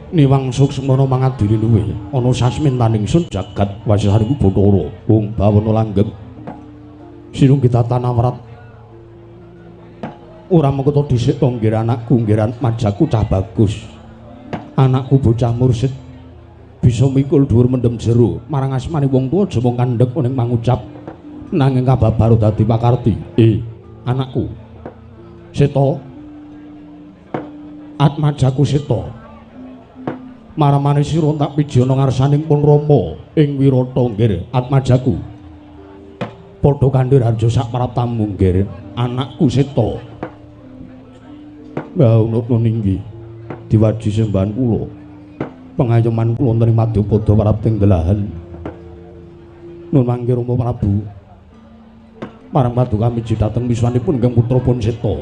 Niwang suksmana mangadili luwe ana sasmintaning sun jagat wasisariku Bathara wong bawana langgeng sinunggi tatan awrat ora mengkoto dhisik to nggir anakku nggir majaku cah bagus anakku bocah mursid bisa mikul dhuwur mendem jero marang asmane wong tuwa aja mung kandhek ning mangucap nanging kababar dadi pakarti. Anakku Seta atmajaku Seta maramane sira tak piji ana ngarsaning pun Rama ing Wirata nggir atmajaku padha kandhir harja sak praptamu nggir anakku Seta. Mbah ninggi diwaji sembahan kula pengayoman kula wonten ing madyapada prapting delahan nun mangke Rama Prabu marang paduka miji dhateng miswanipun ingkang putra pun Seta.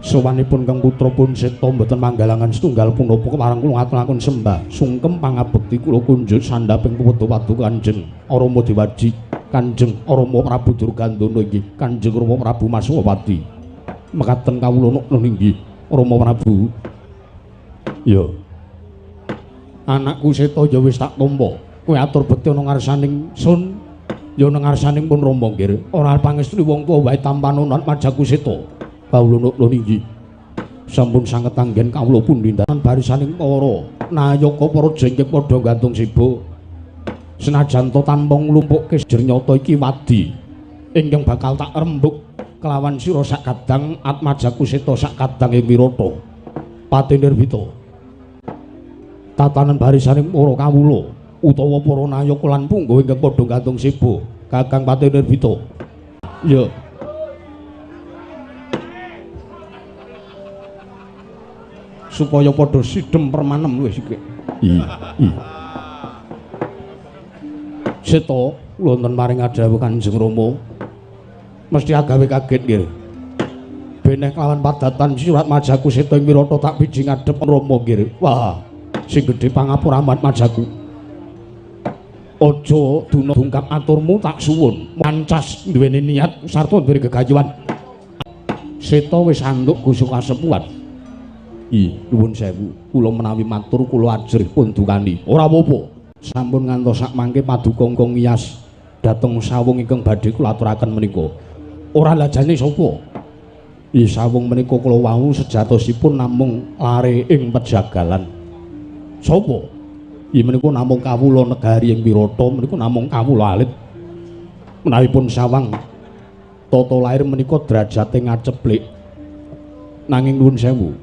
Sowanipun kang putra pun Seta mboten manggalangan setunggal punapa marang kula ngaturaken sembah sungkem pangabekti kula kunjut sandhaping pepadha paduka Kanjeng Rama Dewaji Kanjeng Rama Prabu Durgandana inggih Kanjeng Rama Prabu Maswapati mekaten kawula nukun inggih Rama Prabu. Ya anakku Seta ya wis tak tampa kowe atur bekti ana ngarsaning sun ya ana ngarsaning pun Rama nggih ora pangestri wong tuwa wae tampanonan majaku Seta. Kawula nukun inggih sampun sanget anggen kawula pundhindan barisaning para nayaka para jengking padha gantung siba senajan to tanpa nglumpukke jernyata iki wadi ingkang bakal tak rembug kelawan sira sak kadang atmajaku Seta sak kadang ing Wirata pati nirbita tatanan barisaning para kawula utawa para nayaka lan punggawa ingkang padha gantung siba Kakang Pati Nirbita. Ya supaya padha sidhem permanem wis iki. Iya. Seta wonten maring adhawuh Kanjeng Rama mesti agawe kaget nggih. Beneh kelawan padatan surat majaku Seta ing Wirata tak piji ngadhep Rama nggih. Wah, sing gedhe pangapura majaku. Aja duna dungkap aturmu tak suwun. Mancas duweni niat sarta duweni gegayuhan. Seta wis antuk gusuk kasepuhan. Nuwun sewu, kula menawi matur kula ajrih pun dukani. Ora apa-apa. Sampun ngantos sak mangke paduka ingkang ngiyas dhateng sawung ingkang badhe kula aturaken menika. Ora lajane sapa? Sawung menika kula wau sejatosipun namung lare ing pejagalan. Sapa? Menika namung kawula negari ing Wirata menika namung kawula alit. Menawi pun sawang tata lair menika derajate ngaceplik. Nanging nuwun sewu.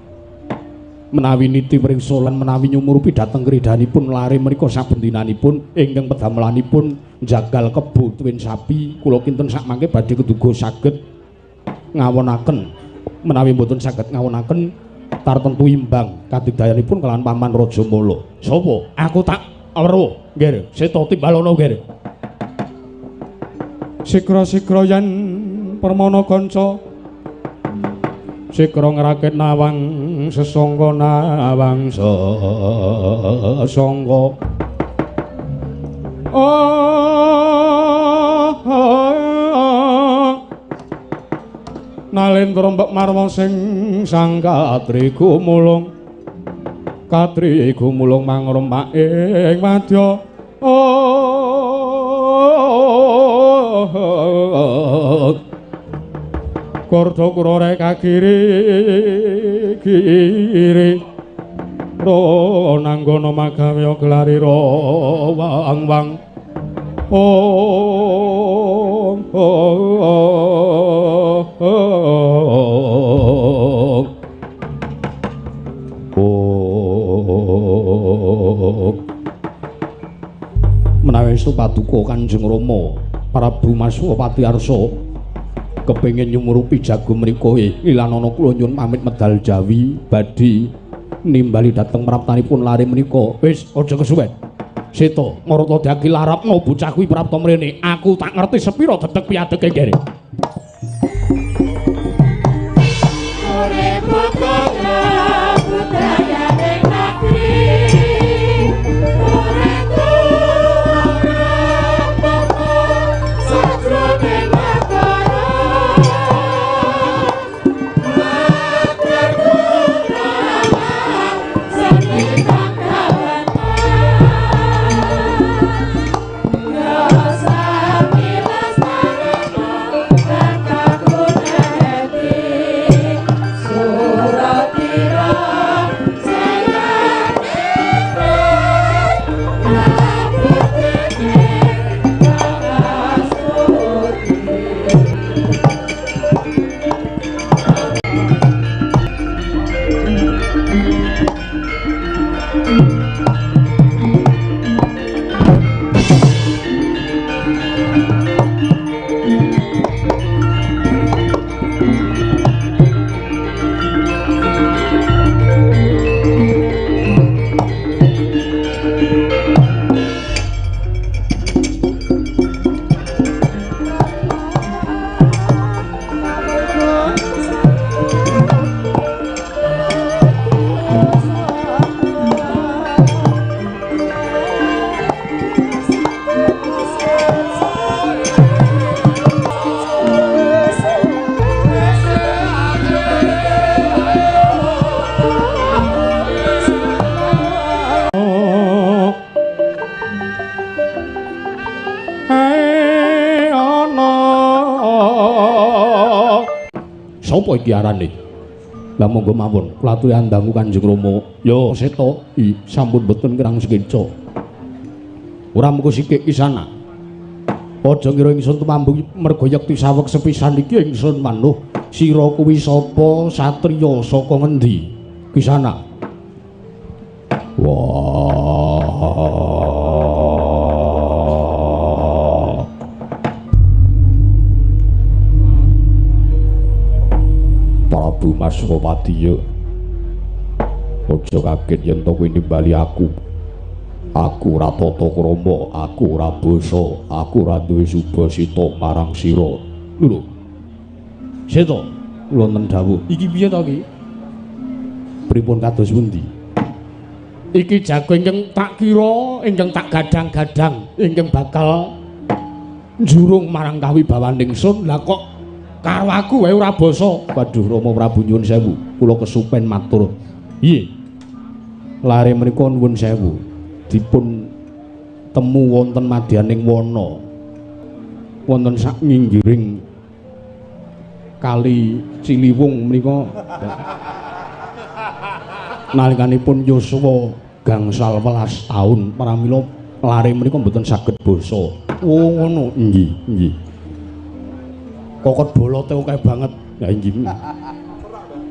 Menawi niti priksa lan menawi nyumurupi dhateng kridhanipun lare menika saben dinanipun ingkang pedamelanipun njagal kebo tuwin sapi kula kinten sak mangke badhe keduga saged ngawonaken menawi mboten saged ngawonaken tartemtu imbang kadigdayanipun kelawan Paman Rajamala. Sapa? Aku tak weruh nggih Seta timbalono nggih. Sikra-sikra yen permana kanca sikra ngrakit nawang sesangka nawang sesangka nalendra mbek marwa sing sang katri gumulung katri gumulung mangrempak ing madya Kordo kurore kagiri kiri ro nanggono magawe gelarira wang wang om om om. Menawi paduka Kanjeng Rama Prabu Maswapati Arsa kepengin nyumurupi jago mriku ilanana kula nyuwun pamit medal jawi badhe nimbali dhateng praptanipun lare menika. Wis aja kesuwen Seta marata daki larapno bocah kuwi prapta mrene aku tak ngerti sepira dedeg piadege nggih. Sapa iki arane? Lah monggo mawon kula aturi andangu Kanjeng Rama. Ya Seta, sampun boten kirang sekeca. Ora mung sikik kisana. Aja ngira ingsun tumambung merga yekti saweg sepisan iki ingsun manuh. Sira kuwi sapa, satriya saka ngendi? Kisana. Wah. Prabu Maswapati yo. Aja kaget yen to kowe nimbali aku. Aku ora tata krama, aku ora basa, aku ora duwe subasita marang sira. Lho. Seta, kula wonten dawuh. Iki piye to iki? Pripun kados pundi? Iki jago ingkang tak kira, ingkang tak gadang-gadang, ingkang bakal njurung marang kawibawaning ingsun. Lah kok karo aku wae ora basa. Waduh Rama Prabu nyuwun sewu, kula kesupen matur. Piye? Lare menika nyuwun sewu, dipun temu wonten madyaning wana. Wonten sak nginggiring kali Ciliwung menika. Nalikanipun yuswa gangsal welas taun, pramila lare menika mboten saged basa. Oh ngono, nggih, nggih. Kokot bolote akeh banget. Ya inggih.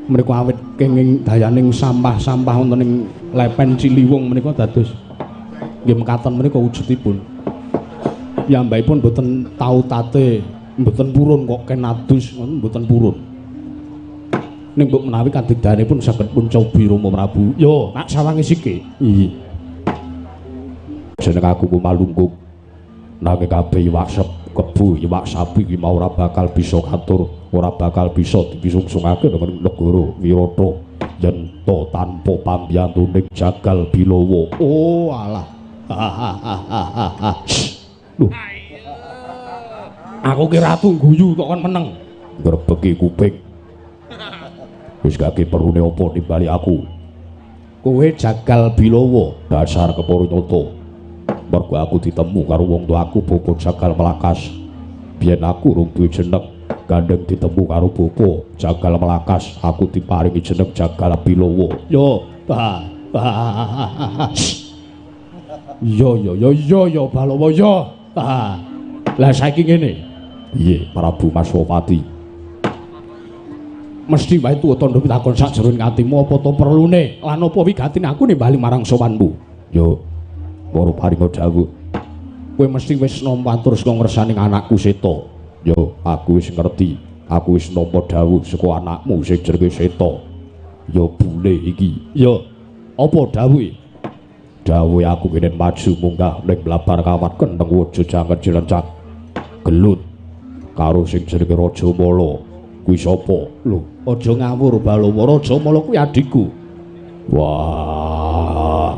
Menika awit kenging dayaning sampah-sampah wonten ing lepen Ciliwung menika dados nggih mekaten menika wujudipun. Piyambakipun mboten tau tate, mboten purun kok ken adus ngoten mboten purun. Ning mbok menawi kadigdanipun saged pun cobi Rama Prabu. Yo, tak sawangi sike. Iya. Jeneng aku ku Malungkung. Nanging kabeh iwak kebu, iwak sapi iki mau ora bakal bisa katur, ora bakal bisa dipisungsungake dengan negara Wirata yen to tanpa pambiyantuning Jagal Bilawa. Oh alah. Lho. Aku ki ratu guyu kok kon meneng. Grebeki kuping. Wis gak perlune apa nimbali aku. Kowe Jagal Bilawa, dasar kepara nyata. Mergo aku ditemu karo wong tuaku Bapa Jagal Melakas. Biyen aku urung duwe jeneng, gandeng ditemu karo Bapa Jagal Melakas, aku diparingi jeneng Jagal Bilawa. Yo, ba ba. Yo yo yo yo yo Balawa yo. Lah saiki ngene. Piye Prabu Maswapati? Mesti wae tuwa tandha pitakon sakjroning atimu apa to perlune lan apa wigatine aku nimbali marang sowanmu. Yo para paringa dawuh. Kowe mesti wis nampa atur saka ngersaning anakku Seta. Yo, aku wis ngerti. Aku wis nampa dawuh saka anakmu sing jenenge Seta. Yo bule iki. Yo, apa dawuhe? Dawuhe aku kene maju munggah ning blabar kawat kentheng waja jangan jilencak. Gelut karo sing jenenge Raja Mala. Kuwi sapa? Lho, aja ngawur Balawa. Raja Mala kuwi adhiku. Wah.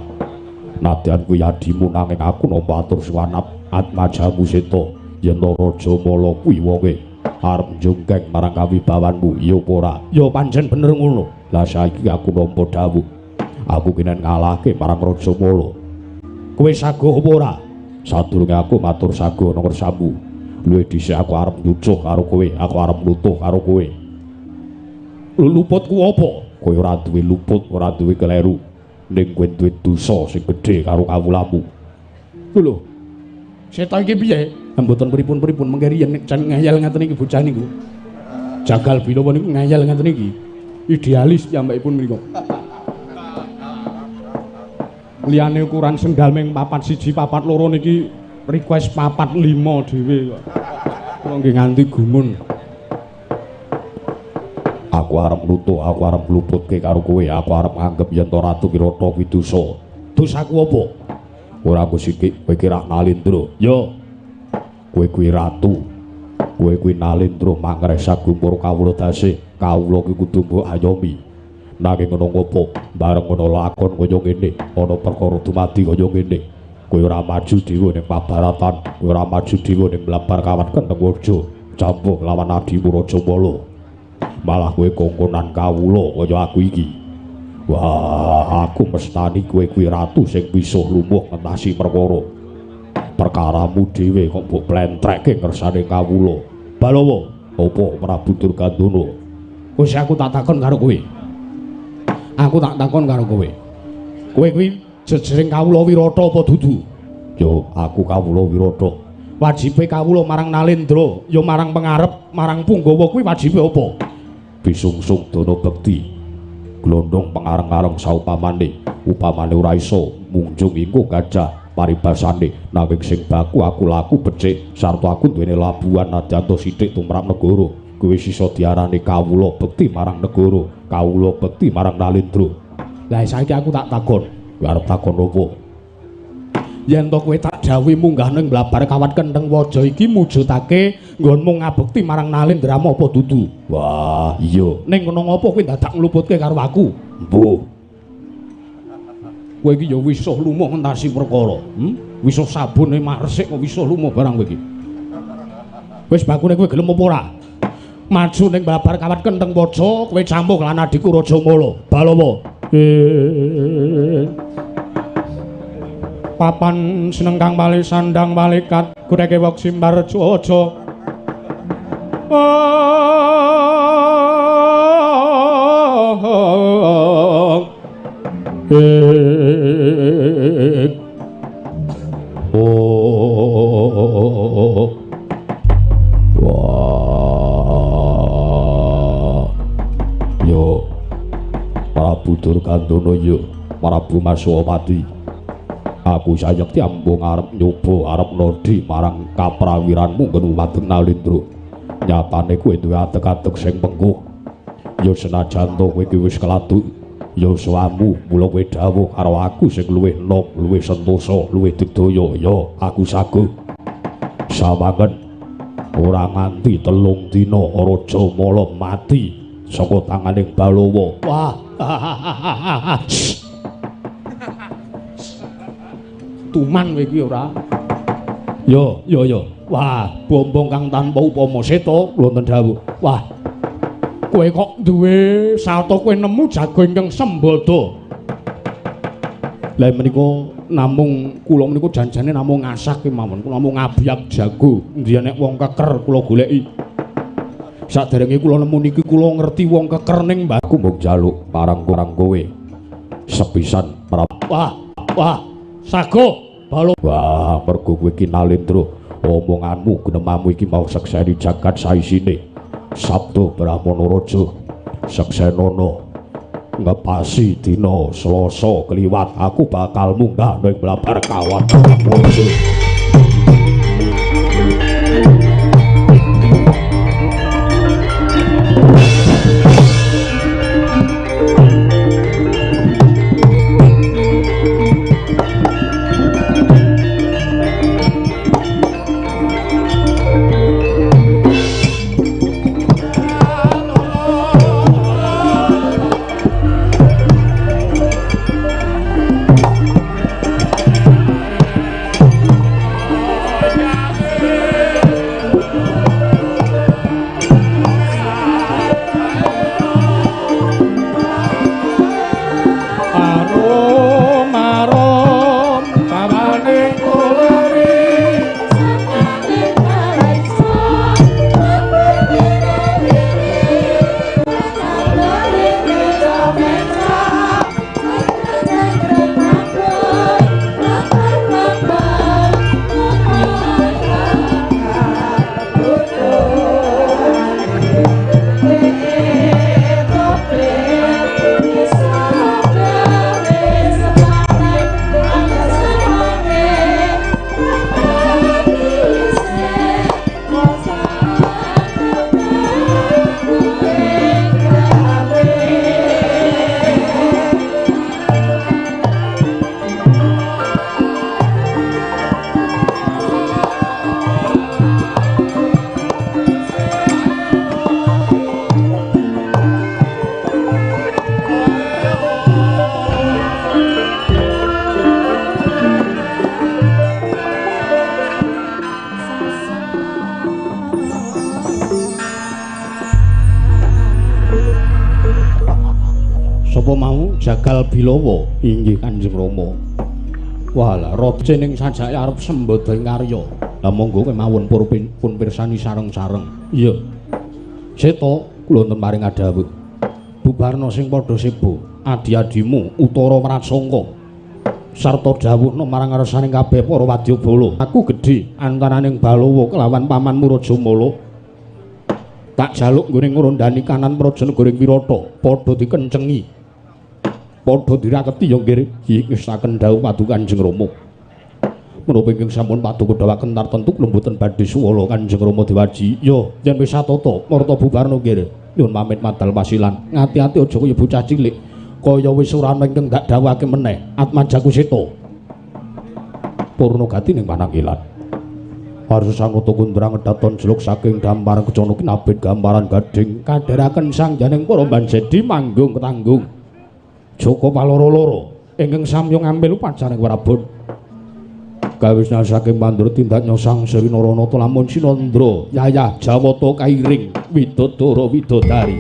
Nadyan kuwi adimu nanging aku nampa atur swanap atmajamu Seta yen Raja Mala kuwi wonge arep njungkeng marang kawibawanmu ya apa ora? Ya pancen bener ngono. Lah saiki aku nampa dawuh. Aku kenen ngalahke marang Raja Mala. Kowe saguh apa ora? Sadurunge aku matur saguh nang ngersamu. Luwih dhisik aku arep nyucuh karo kowe, aku arep nutuh karo kowe. Lho luputku apa? Kowe ora duwe luput, ora duwe keleru. Ning kowe duwe dosa sing gedhe karo kawulamu. Lho. Seta iki piye? Mboten pripun-pripun mengke riyen nek jan ngeyel ngaten iki bocah niku. Jagal Bilawa niku ngeyel ngaten iki. Idealis piyambakipun mriku. Liyane ukuran sendal ming 4 1 4 2 niki request 4 5 dhewe kok. Kula nggih nganti gumun. Aku arep nutuh, aku arep ngluputke karo kowe, aku arep nganggep yen to Ratu Wirata kuwi dosa. Dosaku apa? Ora aku sikik, kowe ki rak Nalindra. Yo. Kowe kuwi ratu. Kowe kuwi Nalindra mangresa gumpur kawula dase. Kawula ki kudu mbok ayomi. Nanging ngono ngopo? Bareng ngono lakon kaya ngene, ana perkara dumadi kaya ngene. Kowe ora maju dhewe ning pabaratan, kowe ora maju dhewe ning mlabar kawat Kentheng Waja, campuh lawan adimu Rajamala. Malah kowe kongkonan kawula kaya aku iki. Wah, aku mestani kowe kuwi ratu sing bisa lumuh ngentasi perkara. Perkaramu dhewe kok mbok plentrekke ngersane kawula. Balawa, apa Prabu Durgandana? Wis aku tak takon karo kowe. Aku tak takon karo kowe. Kowe kuwi jejering kawula Wirata apa dudu? Yo, aku kawula Wirata. Wajibe kawula marang Nalindra, ya marang pengarep, marang punggawa kuwi wajibe apa? Bisungsung dana bekti. Glondong pengareng-areng saupamane, upamane ora iso munjung iku gajah paribasane, nanging sing baku aku laku becik sarta aku duweni labuhan nadyanto sithik tumrap negara. Kuwi sisa diarani kawula bekti marang negara, kawula bekti marang Nalindra. Lah saiki aku tak takon. Kowe arep takon apa? Yen to kowe tak dawuhi munggah ning Blabar Kawat Kentheng Waja iki mujudake nggonmu ngabekti marang Nalindra apa dudu? Wah, iya. Ning ngono ngopo kowe dadak ngluputke karo aku? Mbuh. Kowe iki ya wisuh lumuh ngentasi perkara. Wisuh sabune maresik kok wisuh lumuh barang kowe iki. Wis bakune kowe gelem apa ora? Maju ning Blabar Kawat Kentheng Waja, kowe campuh lan adhiku Rajamala. Balawa. Papan senengkang wali sandang malaikat gureke wok simbar cuaca. Oh. Wah. Yo. Prabu Durgandana yo, Prabu Maswapati. Aku sayekti ambung arep nyoba arep nodhi marang kaprawiranmu nggon wadeng Nalindra. Nyatane kowe duwe adeg-adeg sing pengkuh. Ya senajan to kowe iki wis keladuk ya suwamu, mula kowe dawuh karo aku sing luwih enom, luwih sentosa, luwih digdaya. Ya aku saguh. Sawangen ora nganti 3 dina Rajamala mati saka tanganing Balawa. Wah. Tuman kowe iki ora. Yo yo yo. Wah, bombong kang tanpa upama seta wonten dawuh. Wah. Kowe kok duwe sarta kowe nemu jago ingkang sembada. Lah menika namung kula menika janjane namung ngasah kemawon, kula namung ngabyak jago. Endi nek wong keker kula goleki. Saderenge kula nemu niki kula ngerti wong keker ning mbahku mung njaluk marang kowe. Sepisan Wah, wah. Sago balo. Wah, mergo kowe iki Nalindra, omonganmu gnemamu iki mau sekseni jagat saisine. Sabda Brahmana Raja seksenana ngepasi dina Selasa kliwat aku bakal munggah ning Blabar Kawat Waja. Bilawa. Inggih Kanjeng Rama. Walah, raja ning sajake arep sembada ing karya. Lah monggo kemawon pun pirsani sareng-sareng. Iya. Seta kula wonten paring adhawuh. Bubarna sing padha sebo, adi-adimu Utara Wratsangka. Sarta dawuhna marang ngarsaning kabeh para wadyabala. Aku gedhe antaraning Balawa kelawan pamanmu Rajamala. Tak jaluk nggone ngrondani kanan praja negara ing Wirata, padha dikencengi. Padha diraketi ya nggih, ngestaken dawuh paduka Kanjeng Rama. Menapa ingkang sampun paduka dawuhaken tartentu kula mboten badhe suwala Kanjeng Rama diwaji. Ya, yen wis satata, marta bubarna nggih. Nyuwun pamit madal pasilan. Ngati-ati aja kaya bocah cilik. Kaya wis ora ana ingkang dak dawuhake meneh. Atmajaku seta. Purna gati ning pananggilan. Harsa sanata kundrang daton jeluk saking dampar kecono kinabit gambaran gading kadheraken sangjaning para banjedi manggung ketanggung. Joko paloro-loro ingkang samya ngambil upacaring Prabon. Kawisna saking pandur tindak nyosang Sri Naranata lamun sinandra yayah Jawata kairing widodara widodari.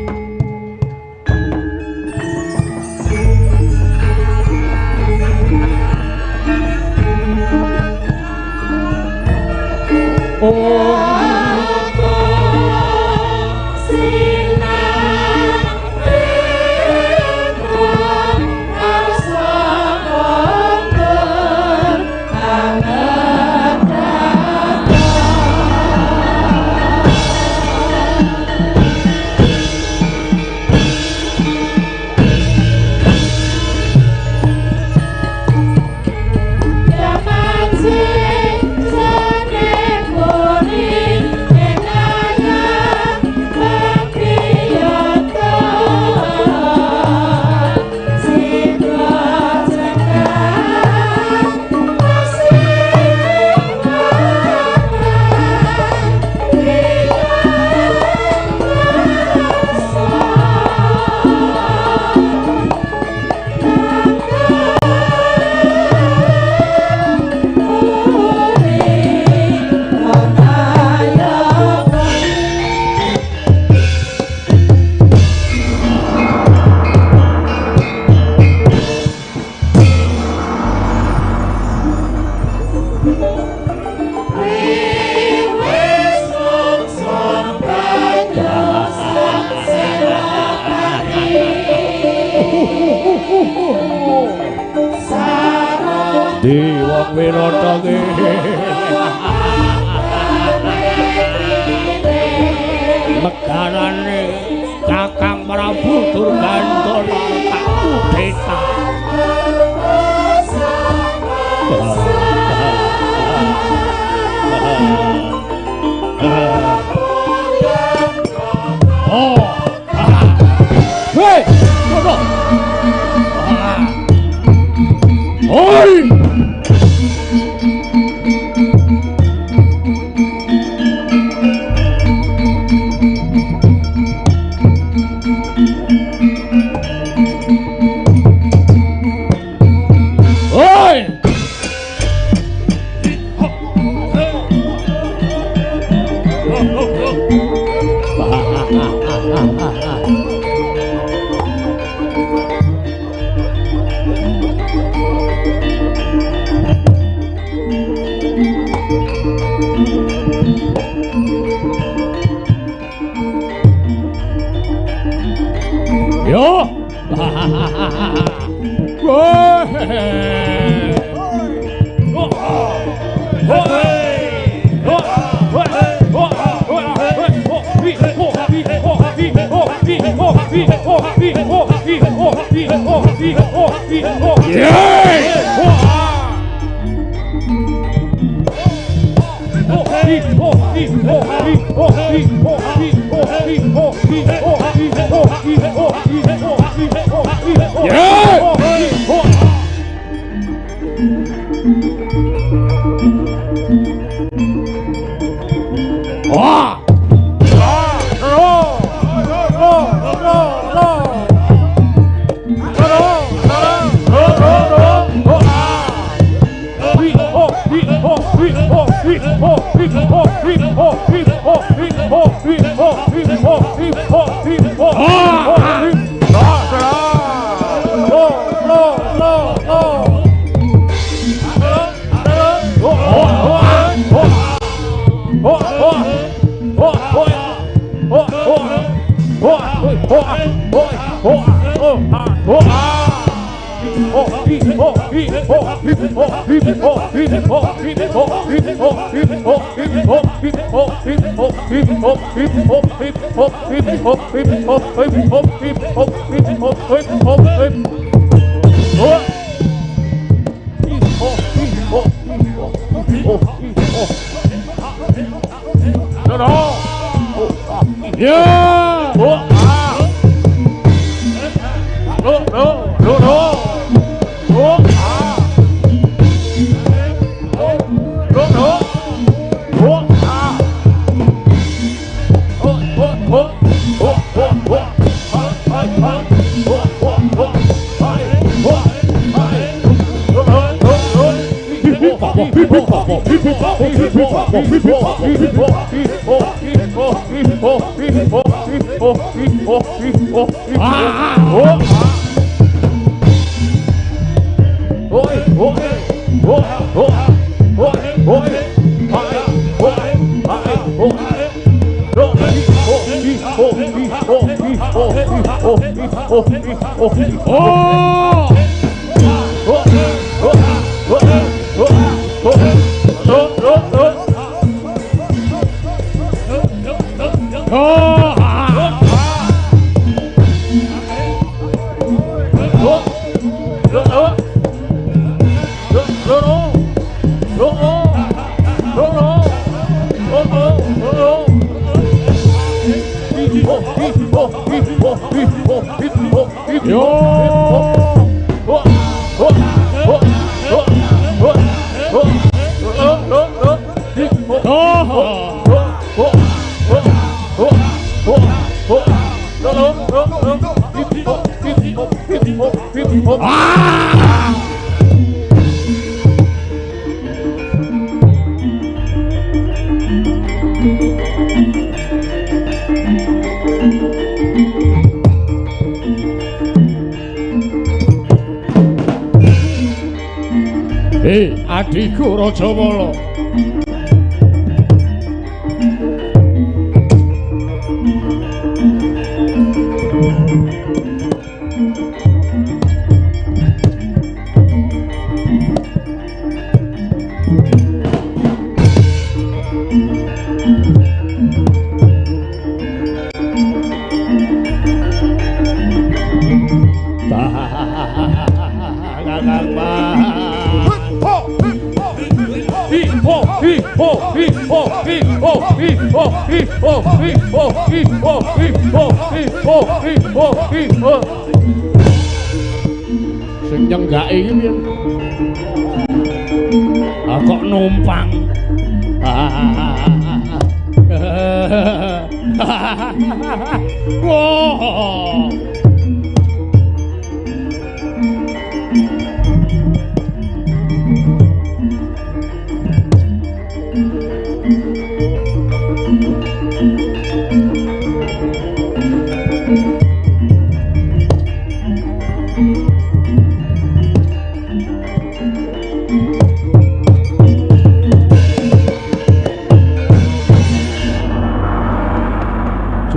Negarane Kakang Prabu Durgandana tak kudeta. Oh. Hei, kono. Oi. Oh! Adhiku Rajawala. Sing nyenggake iki piye? Ah kok numpang. Wah.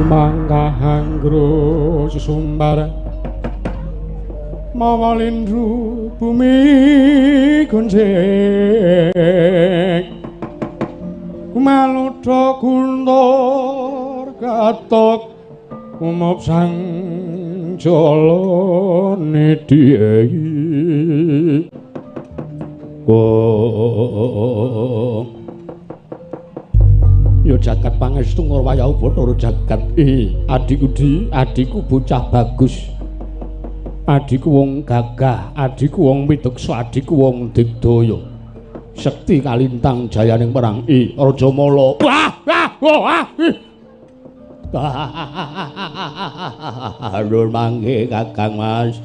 Mangkahangro sumbar mawa lindru bumi gonjek kumaludha guntur katok umop sang jala nidhi. Ya jagat pangestu ngurwaya Bathara jagat. Adhiku di, adhiku bocah bagus. Adhiku wong gagah, adhiku wong pideksa, adhiku wong digdaya. Sekti kalintang jayaning perang. Rajamala. Wah, wah, wah. Lur mangke Kakang Mas.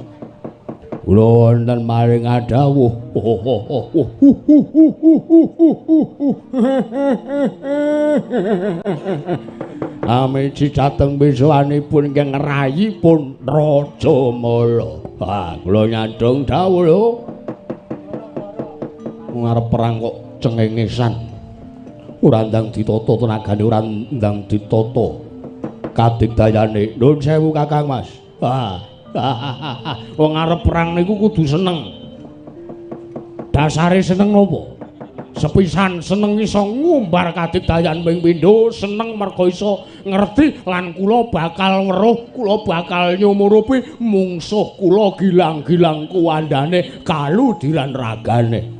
Kula wonten maring adawuh. Amiji dhateng besowanipun ingkang rayipun Rajamala. Ha, kula nyandhong dawuh lho. Ngarep perang kok cengengesan. Ora ndang ditata tenagane, ora ndang ditata kadigdayane. Nuwun sewu Kakang Mas. Ha. Wong arep perang niku kudu seneng. Dasare seneng napa? Sepisan seneng iso ngumbar kadigdayan ping pindho, seneng merga iso ngerti lan kula bakal weruh, kula bakal nyumurupi mungsuh kula gilang-gilang kuwandane kaludiran ragane.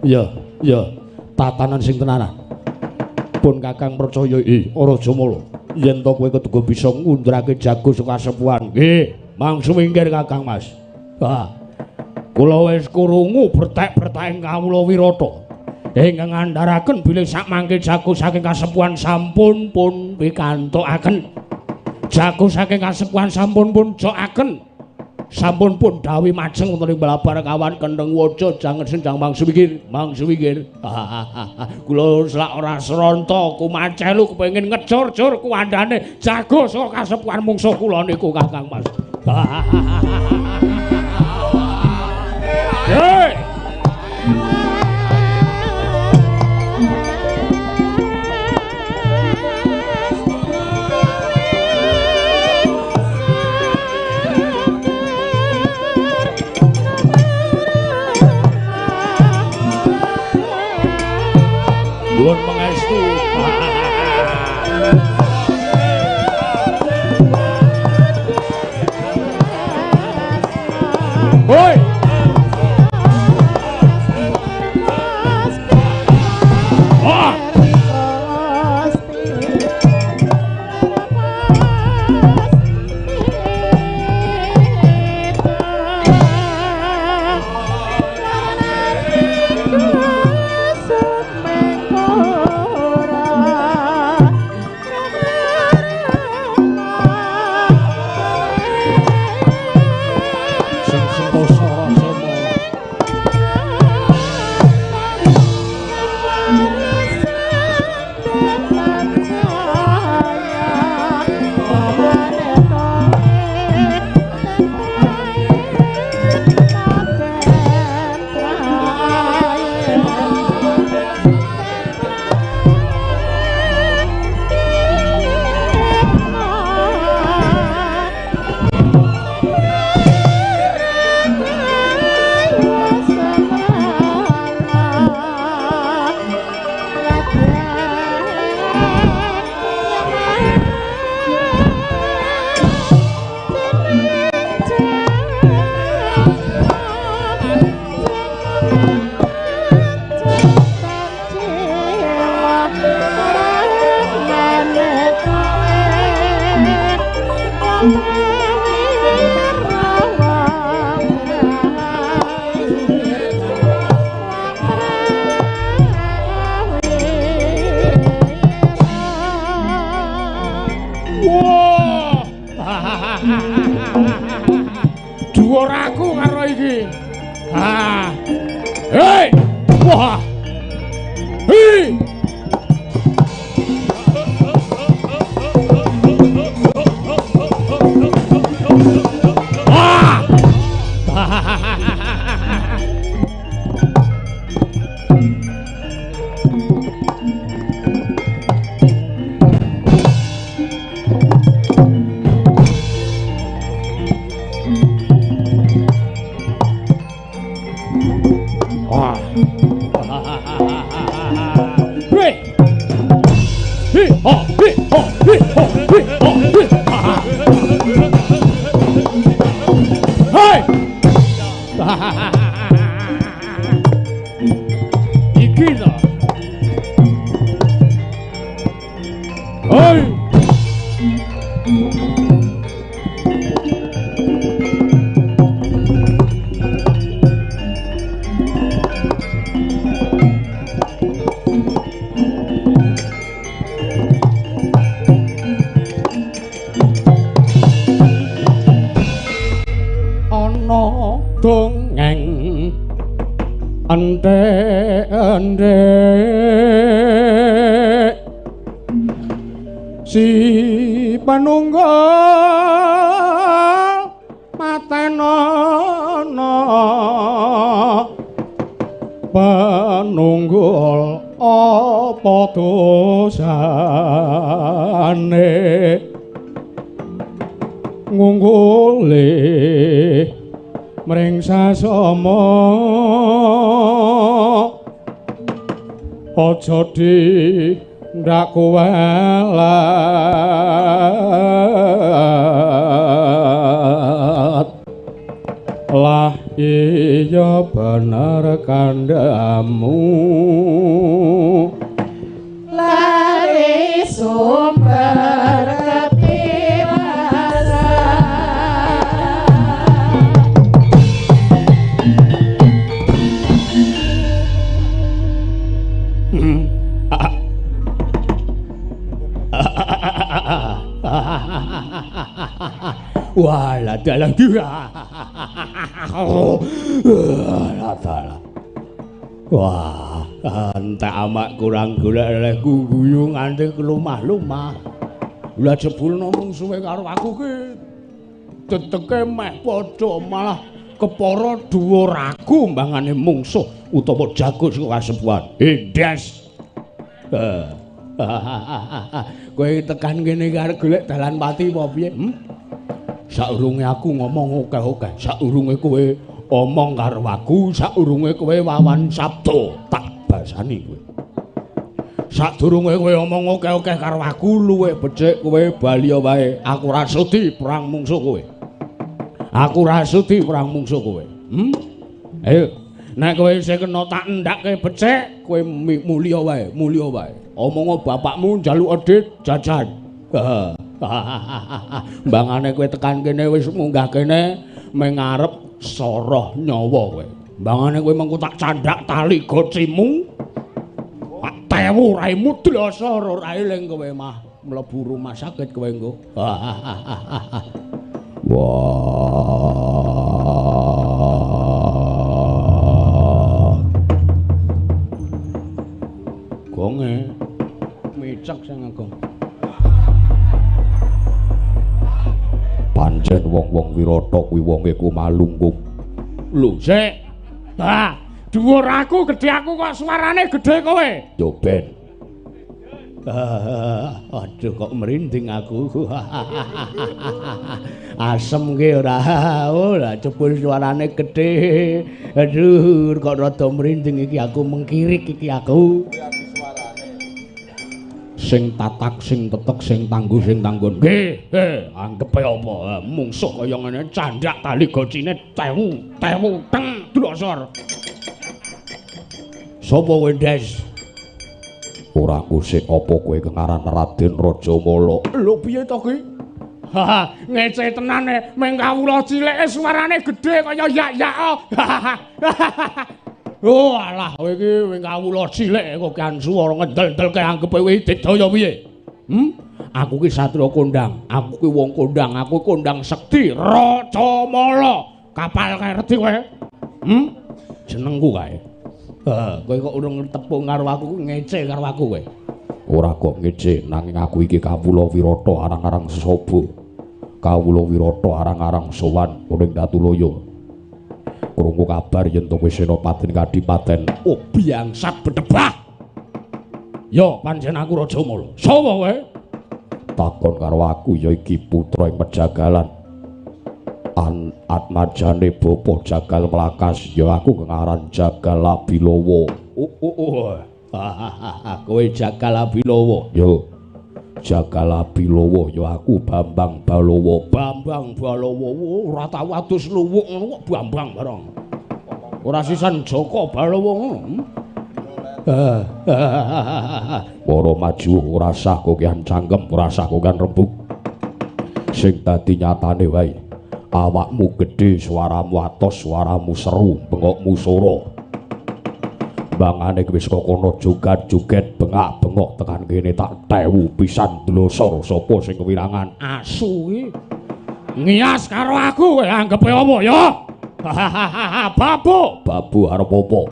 Ya, ya, tatanan sing tenanan. Pun Kakang percaya Rajamala yen to kowe keduga bisa ngundrake jago saka kasepuhan. Nggih, mangsu minggir Kakang Mas. Ha. Kula wis krungu bertek-berteking kawula Wirata ingkang ngandharaken bilih sakmangke jago saking kasepuhan sampun pun pikantukaken. Jago saking kasepuhan sampun pun jokaken. Sampun pun dawuh majeng wonten ing Balabar kawan kendheng waja jangan senjang mangsu mikir, mangsu mikir. Kula selak ora sronta kumacelu kepengin ngejur-jur kuwandane jago saka kasepuhan mungsuh kula niku Kakang Mas. Hey! Nuwun pangestu. Hoi. Ah. Dhuwur aku karo iki. Ha. Hei. Wah. Hi. Wah. Hei. Iki to. Hei. Dongeng ende-ende si panunggal matenono panunggul apa dosane ngunggule Mring sasama aja dindak kuwalat. Lah iya bener kandhamu lare sumber ketiwasan. Wah, dalah dalah. Wah, entek amak kurang golek olehku guyu nganti kelumah-lumah. Lah jebul mungsuhe karo aku ki teteke meh padha malah kepara dhuwur aku mbangane mungsuh utawa jago saka kasepuhan. Endes. Kowe tekan kene arep golek dalan pati apa piye? Saurunge aku ngomong akeh-akeh, saurunge kowe omong karo aku, saurunge kowe wawan sabda tak basani kowe. Sadurunge kowe omong akeh-akeh karo aku, luwih becik kowe bali wae. Aku ora sudi perang mungsuh kowe. Aku ora sudi perang mungsuh kowe. Ayo, nek kowe isih kena tak endhake becik, kowe mulya wae, mulya wae. Omongo bapakmu njaluk edhit jajan. Mbangane kowe tekan kene wis munggah kene mengarep soroh nyawa kowe. Mbangane kowe mengko tak candhak tali gocimu. Tak tewu raimu dlasa ora eling kowe mah mlebu rumah sakit kowe engko. Wah. Gonge micek sing agung. Pancen wong-wong Wirata kuwi wonge ku malungkung. Lho, sik. Ha, dhuwur aku gedhe aku kok suarane gedhe kowe. Yo ben. Aduh kok merinding aku. Asem ki ora. Oh, lah jebul suarane gedhe. Aduh, kok rada merinding iki aku mengkirik iki aku. Sing tatak, sing tetek, sing tangguh, sing tanggun. Nggih, anggepe apa? Mungsuh kaya ngene candhak tali gocine tewu, tewu teng dlosor. Sopo kowe, Des? Ora kusik apa kowe kengaran Raden Rajamala. Lho piye to ki? Haha, ngece tenane, meng kawula cilike suarane gedhe kaya yak-yak. Oh alah kowe iki wing kawula cilik kok kan swara ngendel-ndelke anggepe kowe didaya piye? Aku ki satriya kondang, aku ki wong kondang, aku kondang sekti Rajamala. Kapal kae reti kowe? Jenengku kae. Kowe kok urung tepung karo aku ngece karo aku kowe. Ora kok ngece, nanging aku iki kawula Wirata arang-arang sesaba. Kawula Wirata arang-arang sowan ning Datulaya. Krungu kabar yen to kowe senopati kadipaten. Oh biangsat bedebah. Yo pancen aku Rajamala. Sapa kowe? Takon karo aku ya iki putra ing Pejagalan. Atmajane bapa Jagal Mlakas ya aku kengaran Jagal Abilawa. Oh. Kowe Jagal Abilawa. Yo. Jagal Abilawa ya aku Bambang Balawa. Bambang Balawa ora tau adus luwuk ngono kok Bambang barang. Ora sisan Joko Balawa ngono. Para maju ora sah kokean cangkem, ora sah kokean rembug. Sing dadi nyatane wae awakmu gedhe, suaramu atos, suaramu seru, bengokmu sora. Bangane wis kokono jogat-joget bengak-bengok tekan kene tak tewu pisan dlosor sapa sing kewirangan. Asu iki ngias karo aku kowe anggepe apa ya? Babu, babu arep apa?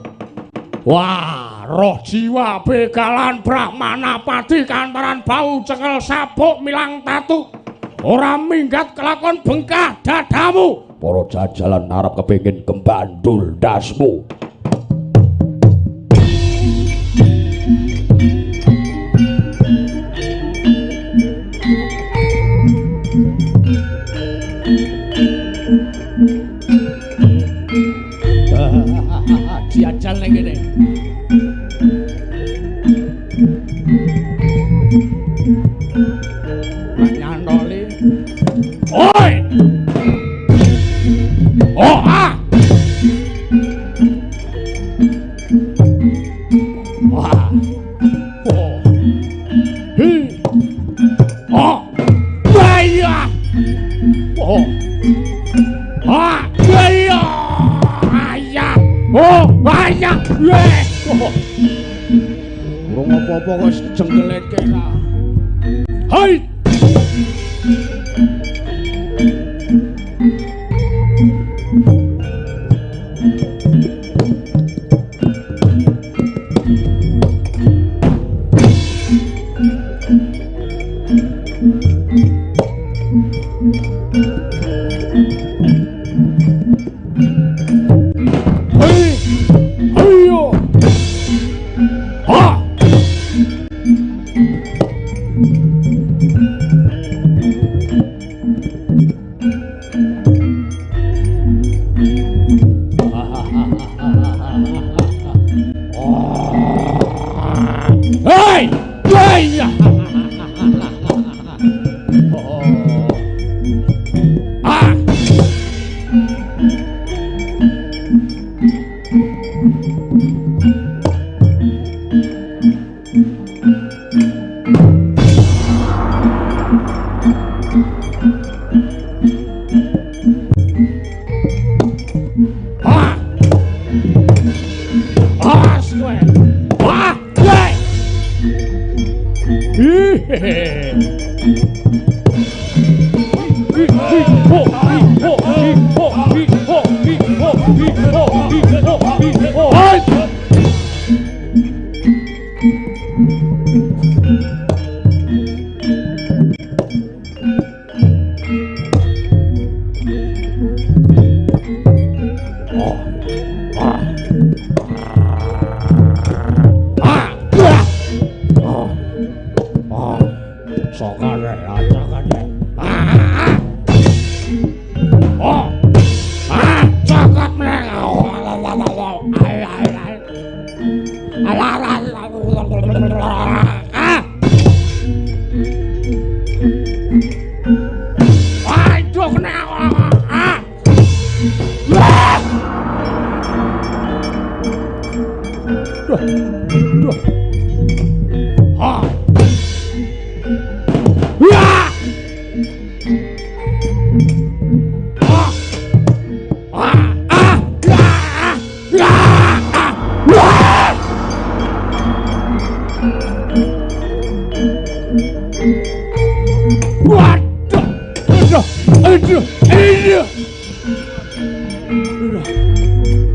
Wah, roh jiwa begalan brahmana pati kantaran bau cekel sabuk milang tatu. Ora minggat kelakon bengkah dadamu. Para jajalan arep kepengin gembandul dasmu. Diajal ning kene. Nyantoli. Oi. Oh ah. Wah. Oh. Hi. Oh. Wah iya. Oh. Ah, iya. Ayah. Oh, ayah. Weh. Oh. Urung apa-apa kok jengkeleke ta. Hai.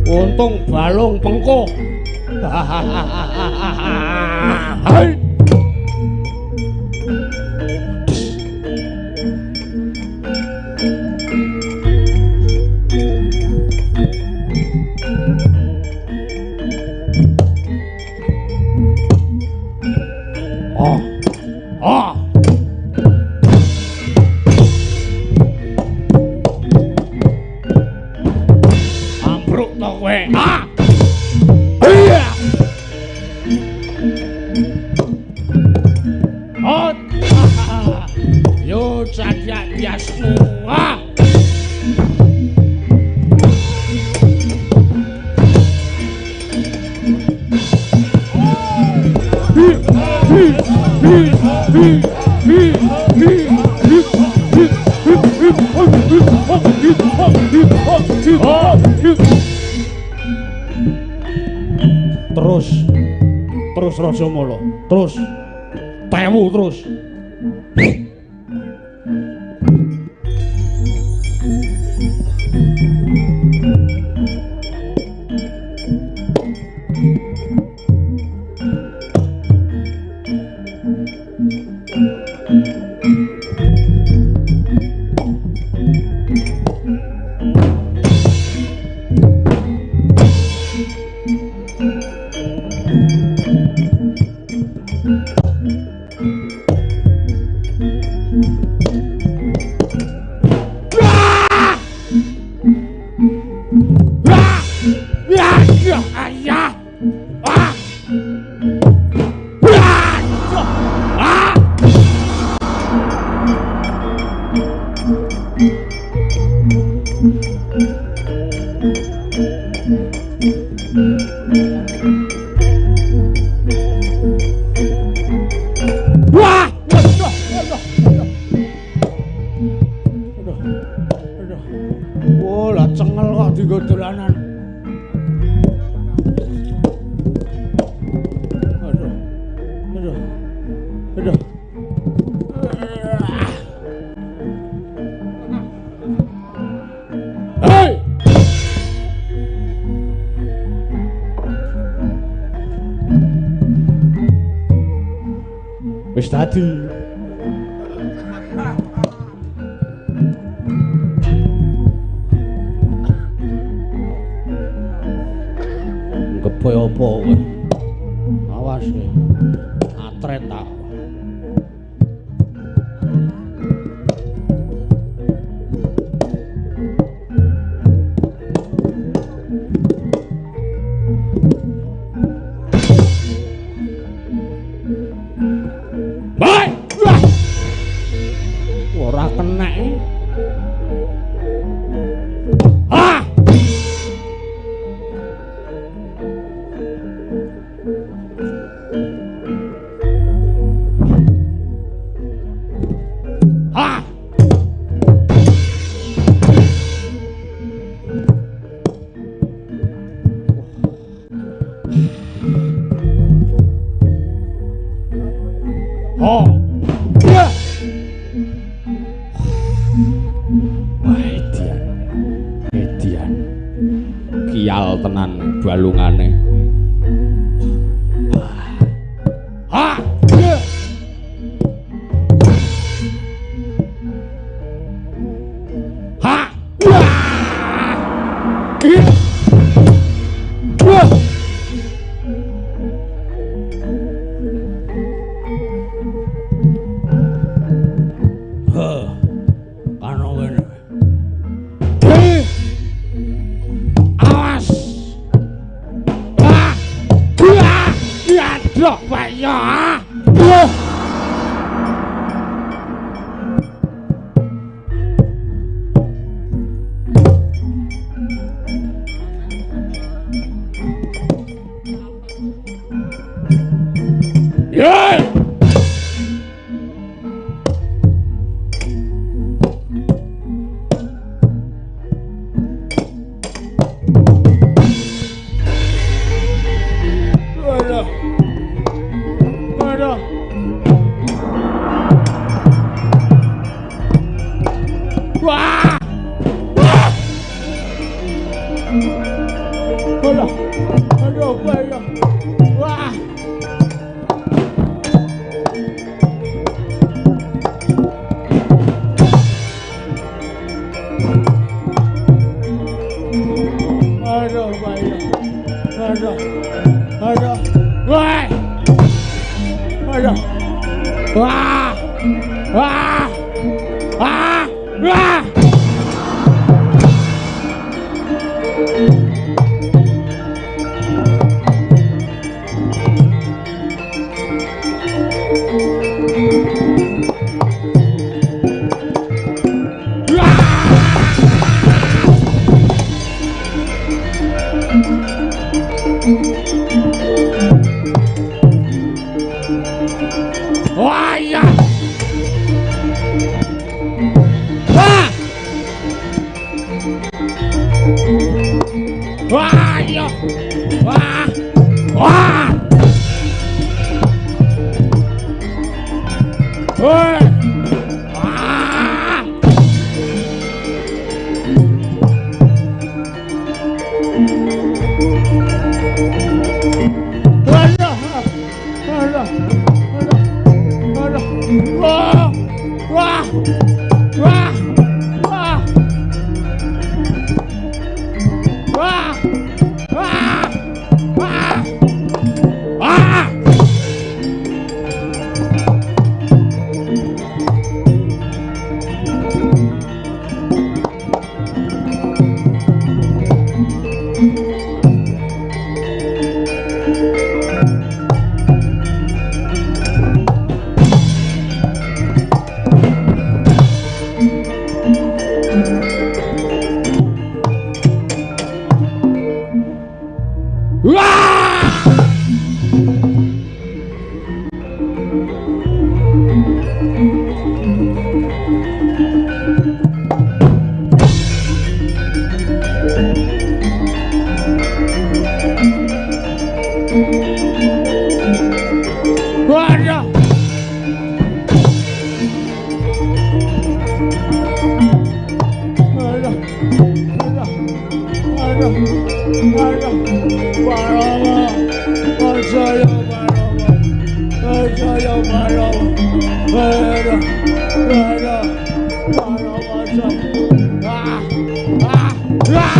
Untung balung pengko. Hai. Oh. Oh. Ambruk to kowe. Ah. Iya. Oh. Yo cadiak biasmu. Ah. Terus, terus Rajamala, terus tewu terus. Wah! Aduh, aduh, aduh. Aduh. Aduh. Wah, lah cengel kok dienggo dolanan. Aduh. Aduh. Aduh. Hei! Wis tadi. Keboy apa kowe? Awas kowe. Atret tak. Ora kena. Ah! Ah! Oh. Ya. Wah, edian. Edian. Kial tenan balungane. Ha! Ya. Ha! Wah! Wah! Awas. Ah! Wah! Aduh, ya. Wah! Yeah! Aduh. Aduh. Wah! Wah! Aduh. Aduh, aduh. Wah! Aduh, aduh. Aduh. Aduh. Wah! Aduh. Wah! Wah! Wah! Wah! Wah, iya. Wah. Wah, iya. Wah. Wah. Woi. Wah. Aduh. Aduh. Aduh. Wah. Wah. Wah. Wah. Wah. Wah. Wah. Wah. Wah! Waduh. Aduh. Aduh. Aduh. Aduh. Barawa. Percaya barawa. Percaya barawa. Aduh. Aduh. Barawa. Ah. Ah. Ah.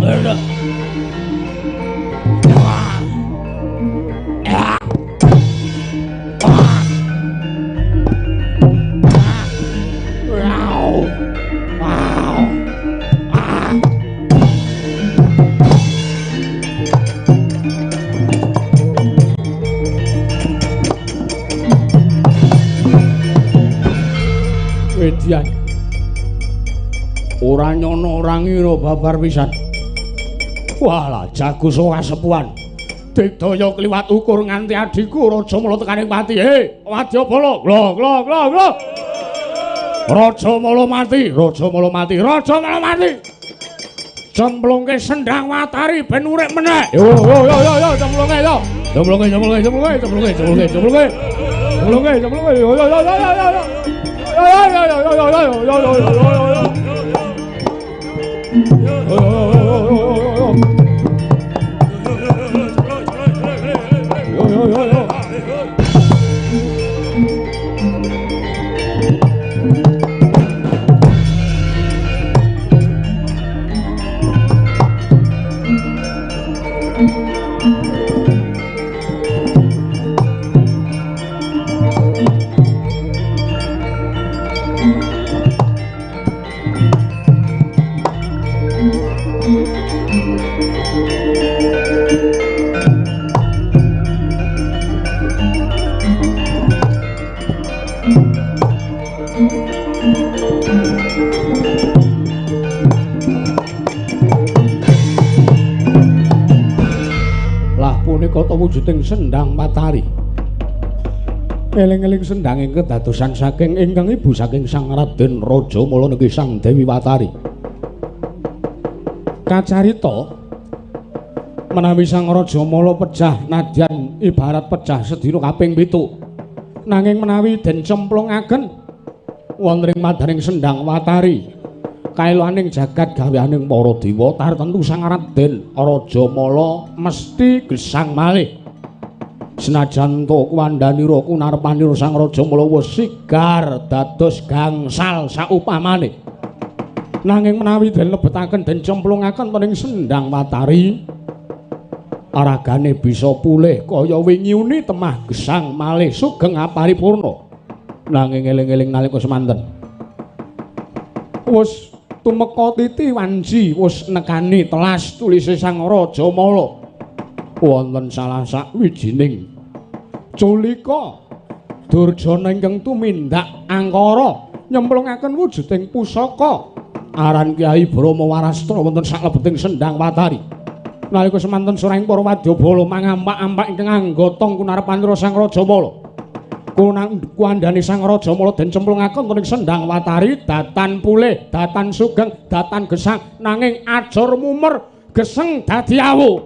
Aduh. Edian. Ora nyono ora ngira babar pisan. Walah jago kasepuhan. Digdaya kliwat ukur nganti adhiku Raja Mala tekaning pati. He, wadyabala. Glo glo glo glo. Raja Mala mati, Raja Mala mati, Raja Mala mati. Cemplungke sendang Watari ben urip meneh. Yo yo yo yo yo cemplungke yo. Cemplungke cemplungke cemplungke cemplungke cemplungke cemplungke. Cemplungke cemplungke yo yo yo yo yo yo. Yo yo yo yo yo yo yo yo yo yo. Yo yo yo yo. Lah punika ta wujuding sendang Watari. Eling-eling sendang ingkang kedadosan saking ingkang ibu saking Sang Raden Raja Mala niki Sang Dewi Watari. Kacarita menawi Sang Raja Mala pejah nadyan ibarat pejah sedina kaping 7. Nanging menawi den cemplungaken wonten ing madaning sendang Watari, kaeloaning jagat gaweaning para dewa tartentu Sang Raden Raja Mala mesti gesang malih. Senajan to kuwandhanira kunarpanira Sang Raja Mala wis sigar dados gangsal saupamane. Nanging menawi den lebetaken den cemplungaken wonten ing sendang Watari, aragane bisa pulih kaya wingi uni temah gesang malih sugeng aparipurna. Nanging eling-eling nalika semanten wis tumeka titi wanci wis nekani telas tulise Sang Raja Mala. Wonten salah sawijining culika durjana ingkang tumindak angkara nyemplungaken wujuding pusaka aran Kyai Brahma Warastra wonten saklebeting sendang Watari. Nalika semanten surahing para wadyabala mangampak-ampak ingkang anggotong kunarepanira Sang Raja Mala. Kuandhane Sang Raja Mala den cemplungaken wonten sendang Watari datan pulih, datan sugeng, datan gesang, nanging ajur mumer geseng dadi awu.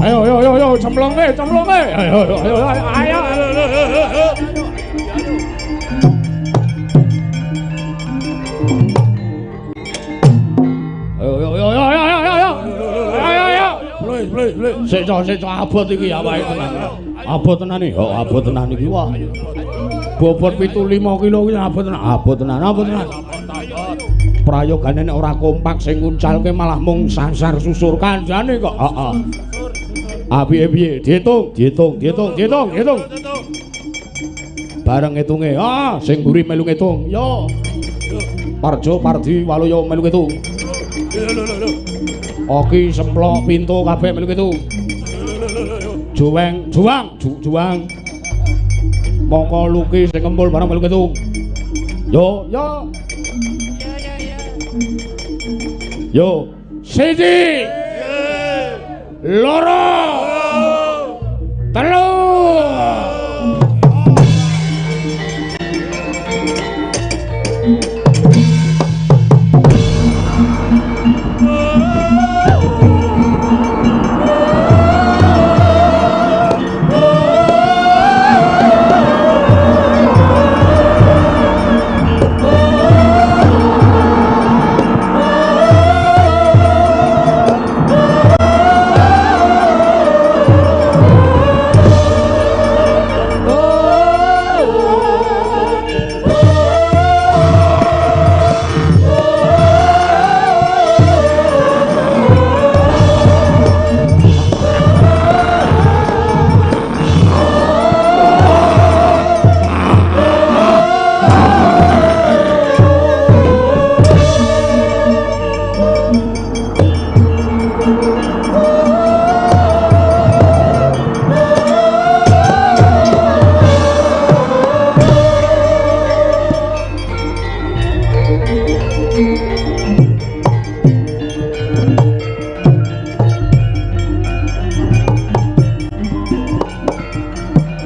Ayo ayo ayo ayo cemplungke, cemplungke. Ayo ayo ayo ayo. Ayo ayo ayo ayo ayo ayo. Ayo ayo. Sik sik abot iki awake tenan. Abot tenan iki. Oh, abot tenan iki. Wah. Bobot 75 kilo iki abot tenan. Abot tenan, abot tenan. Prayogane nek ora kompak sing nguncalke malah mung sasar susur kancane kok. Heeh. Ah piye piye diitung, diitung, diitung, diitung, diitung. Bareng ngitunge. Ah, sing mburi melu ngitung. Yo. Parjo, Pardi, Waluyo melu ngitung. Oki, Semplok, Pintu kabeh melu ngitung. Juweng, Juwang, Juwang. Mongko Luki sing ngempul bareng melu ngitung. Yo yo. Yo, siji. Loro. Telu.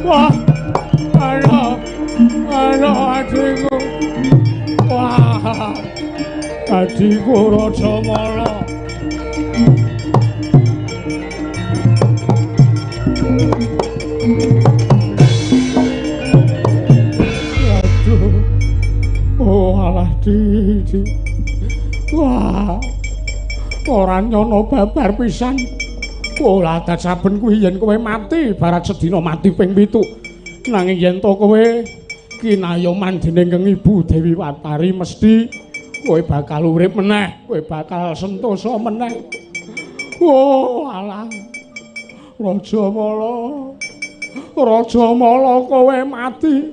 Wah, aduh, aduh adikku. Wah, adikku Rajamala. Aduh, oh alah di. Wah, ora nyono babar pisan. Oh, adat saben kuwi yen kowe mati, barat sedina mati ping 7. Nanging yen to kowe kinayoman dening Kang Ibu Dewi Watari mesti kowe bakal urip meneh, kowe bakal sentosa meneh. Oh, alah. Rajamala. Rajamala kowe mati.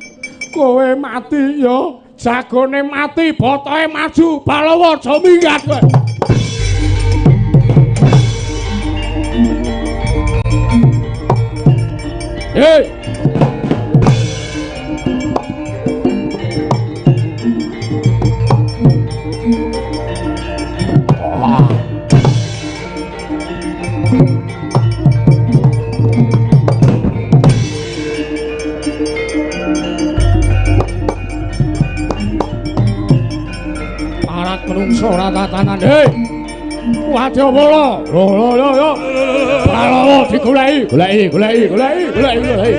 Kowe mati ya. Jagone mati, botohe maju, Balawa aja minggat kowe. Hey! Parat menungso ora tatanan. Hei! Wadyabala. Lho lho lho lho. Balawa digoleki, goleki, goleki, goleki, goleki, goleki.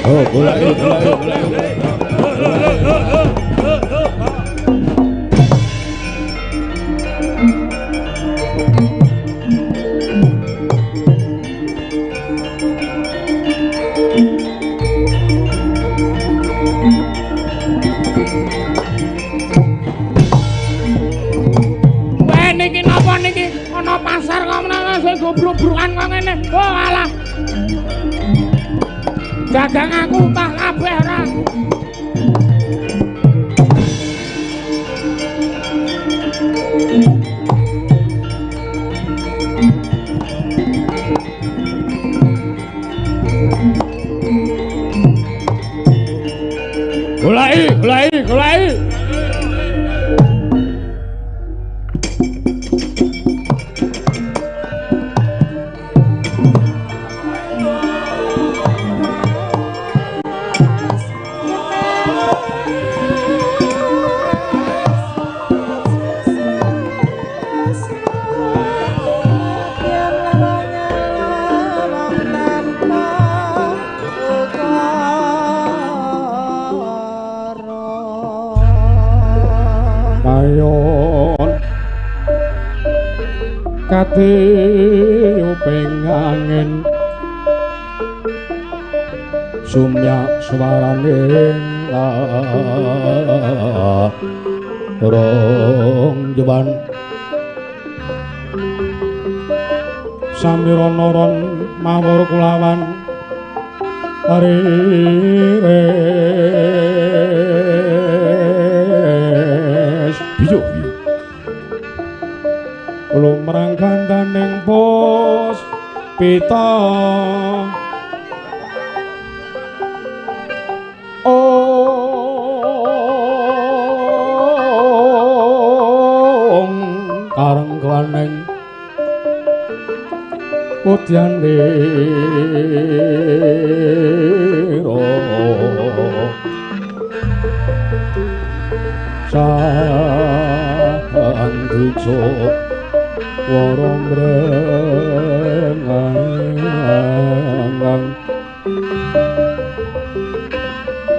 Oh, goleki, goleki, goleki. Niki napa niki? Ana pasar kok menawa sing gobrok-brokan kok ngene. Oh alah. Dagang aku utah kabeh ora. Goleki, goleki, goleki. Katiyuping angin sumyak swarane rong jewan samirana ron mawur kulawan aris biyo lumrang gandaning pos Pita ong karengganing udyan wira sanduca wara mrengang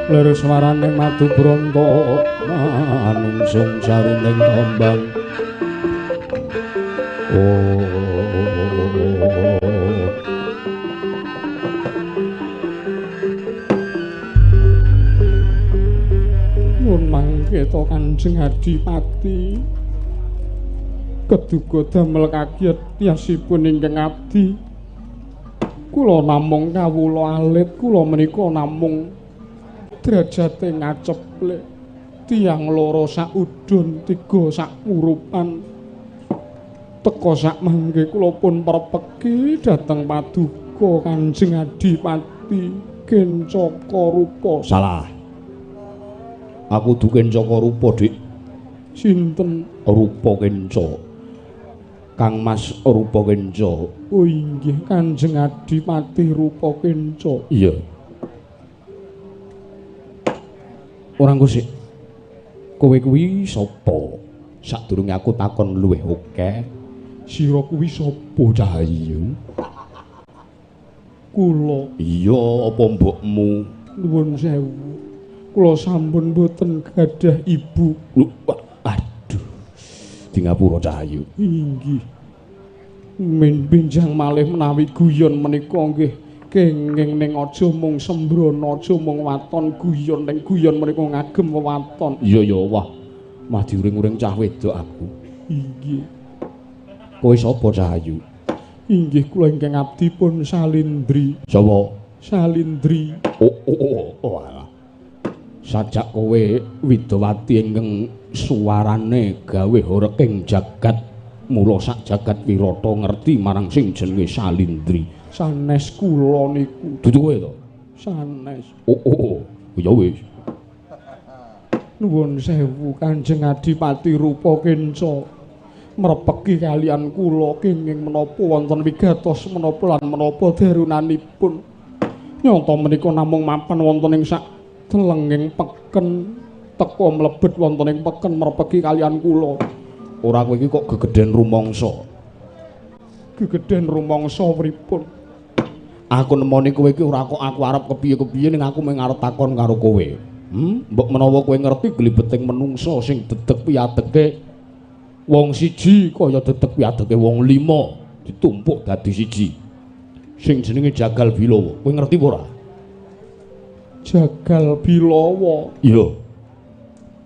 lir swarane madu bronto manungsung saruning tombang. Oh Nun mangketa Kanjeng Adipati keduga damel kaget tiyasipun ingkang abdi. Kula namung kawula alit, kula menika namung derajate ngaceplek tiyang loro sak udun tiga sak urupan. Teka sak mangke kula pun prepeki dhateng paduka Kanjeng Adipati Kencaka Rupa. Salah. Aku du Kencaka Rupa, Dik. Sinten? Rupa Kenca. Kang Mas Rupa Kenca. Oh inggih, Kanjeng Adipati Rupa Kenca. Iya. Ora engko sik. Kowe kuwi sapa? Sadurunge aku takon luwih akeh, sira kuwi sapa, Cahayu? Kula. Iya, apa mbokmu? Nuwun sewu. Kula sampun mboten gadah ibu. Aduh. Di ngapura Cahayu. Inggih. Min benjang malih menawi guyon menika nggih kenging ning aja mung sembrono, aja mung waton guyon, ning guyon menika ngagem wewaton. Iya ya, wah. Mah diuring-uring cah wedok aku. Inggih. Kowe sapa, Cahayu? Inggih kula ingkang abdi pun Salindri. Sapa? Salindri. Oh, alah. Sajak kowe widowati ingkang suwarane gawe horeking jagat, mula sak jagat wirata ngerti marang sing jenenge Salindri. Sanes kula niku. Dudu kowe to? Sanes. Oh. Ya wis. Nuwun sewu Kanjeng Adipati Rupa Kenca. Mrepeki kalian kula kenging menapa wonten wigatos menapa lan menapa darunanipun. Nyata menika namung mapan wonten ing sak telenging peken, teka mlebet wonten ing peken mrepeki kalian kula. Ora kowe iki kok gegeden rumangsa. Gegeden rumangsa pripun? Aku nemoni kowe iki ora kok aku arep kepiye-kepiye, ning aku mung arep takon karo kowe. Mbok menawa kowe ngerti glibeting menungsa sing dedeg piadeke wong siji kaya dedeg piadeke wong lima ditumpuk dadi siji. Sing jenenge Jagal Bilawa. Kowe ngerti apa ora? Jagal Bilawa. Iya.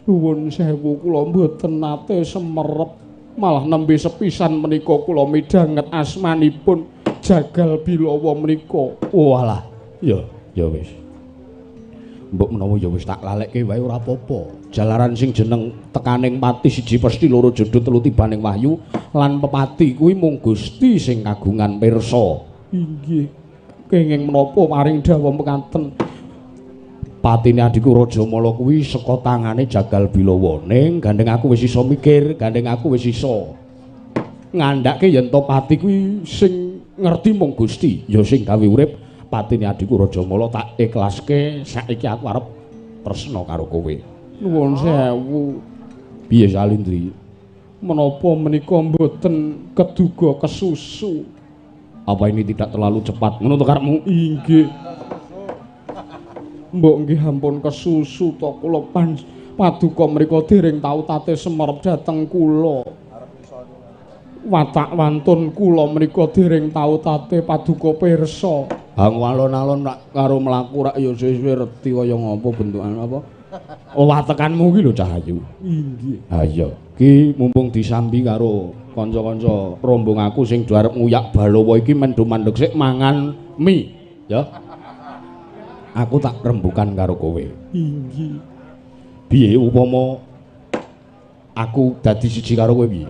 Nuwun sewu kula mboten nate semerep, malah nembe sepisan menika kula midhanget asmanipun Jagal Bilawa menika. Oh alah. Ya, ya wis. Mbok menawa ya wis tak lalekke wae ora apa-apa. Jalaran sing jeneng tekaning pati siji pesti loro jodoh telu tibaning wahyu lan pepati kuwi mung Gusti sing kagungan pirsa. Inggih. Kenging menapa paring dawuh mekaten? Patine adhiku Rajamala kuwi saka tangane Jagal Bilawa. Ning gandeng aku wis iso mikir, gandeng aku wis iso ngandhake yen to pati kuwi sing ngerti mung Gusti, ya sing gawe urip. Patine adhiku Rajamala tak ikhlaske, saiki aku arep tresna karo kowe. Nuwun sewu. Piye Salindri? Menapa menika mboten keduga kesusu? Apa ini tidak terlalu cepat ngono to karepmu? Inggih. Mbok nggih ampun kesusu to kula paduka mriku dereng tau tate semerep dhateng kula. Watak wantun kula menika dereng tau tate paduka pirsa. Hang alon-alon rak karo mlaku rak ya suwe-suwe reti kaya ngopo bentukan apa. Oh watekanmu ki lho Cahayu. Inggih. Ha iya, ki mumpung disambi karo kanca-kanca rombong aku sing do arep nguyak balawa iki men do mandeg sik mangan mie ya. Aku tak rembukan karo kowe. Inggih. Piye upama aku dadi siji karo kowe piye?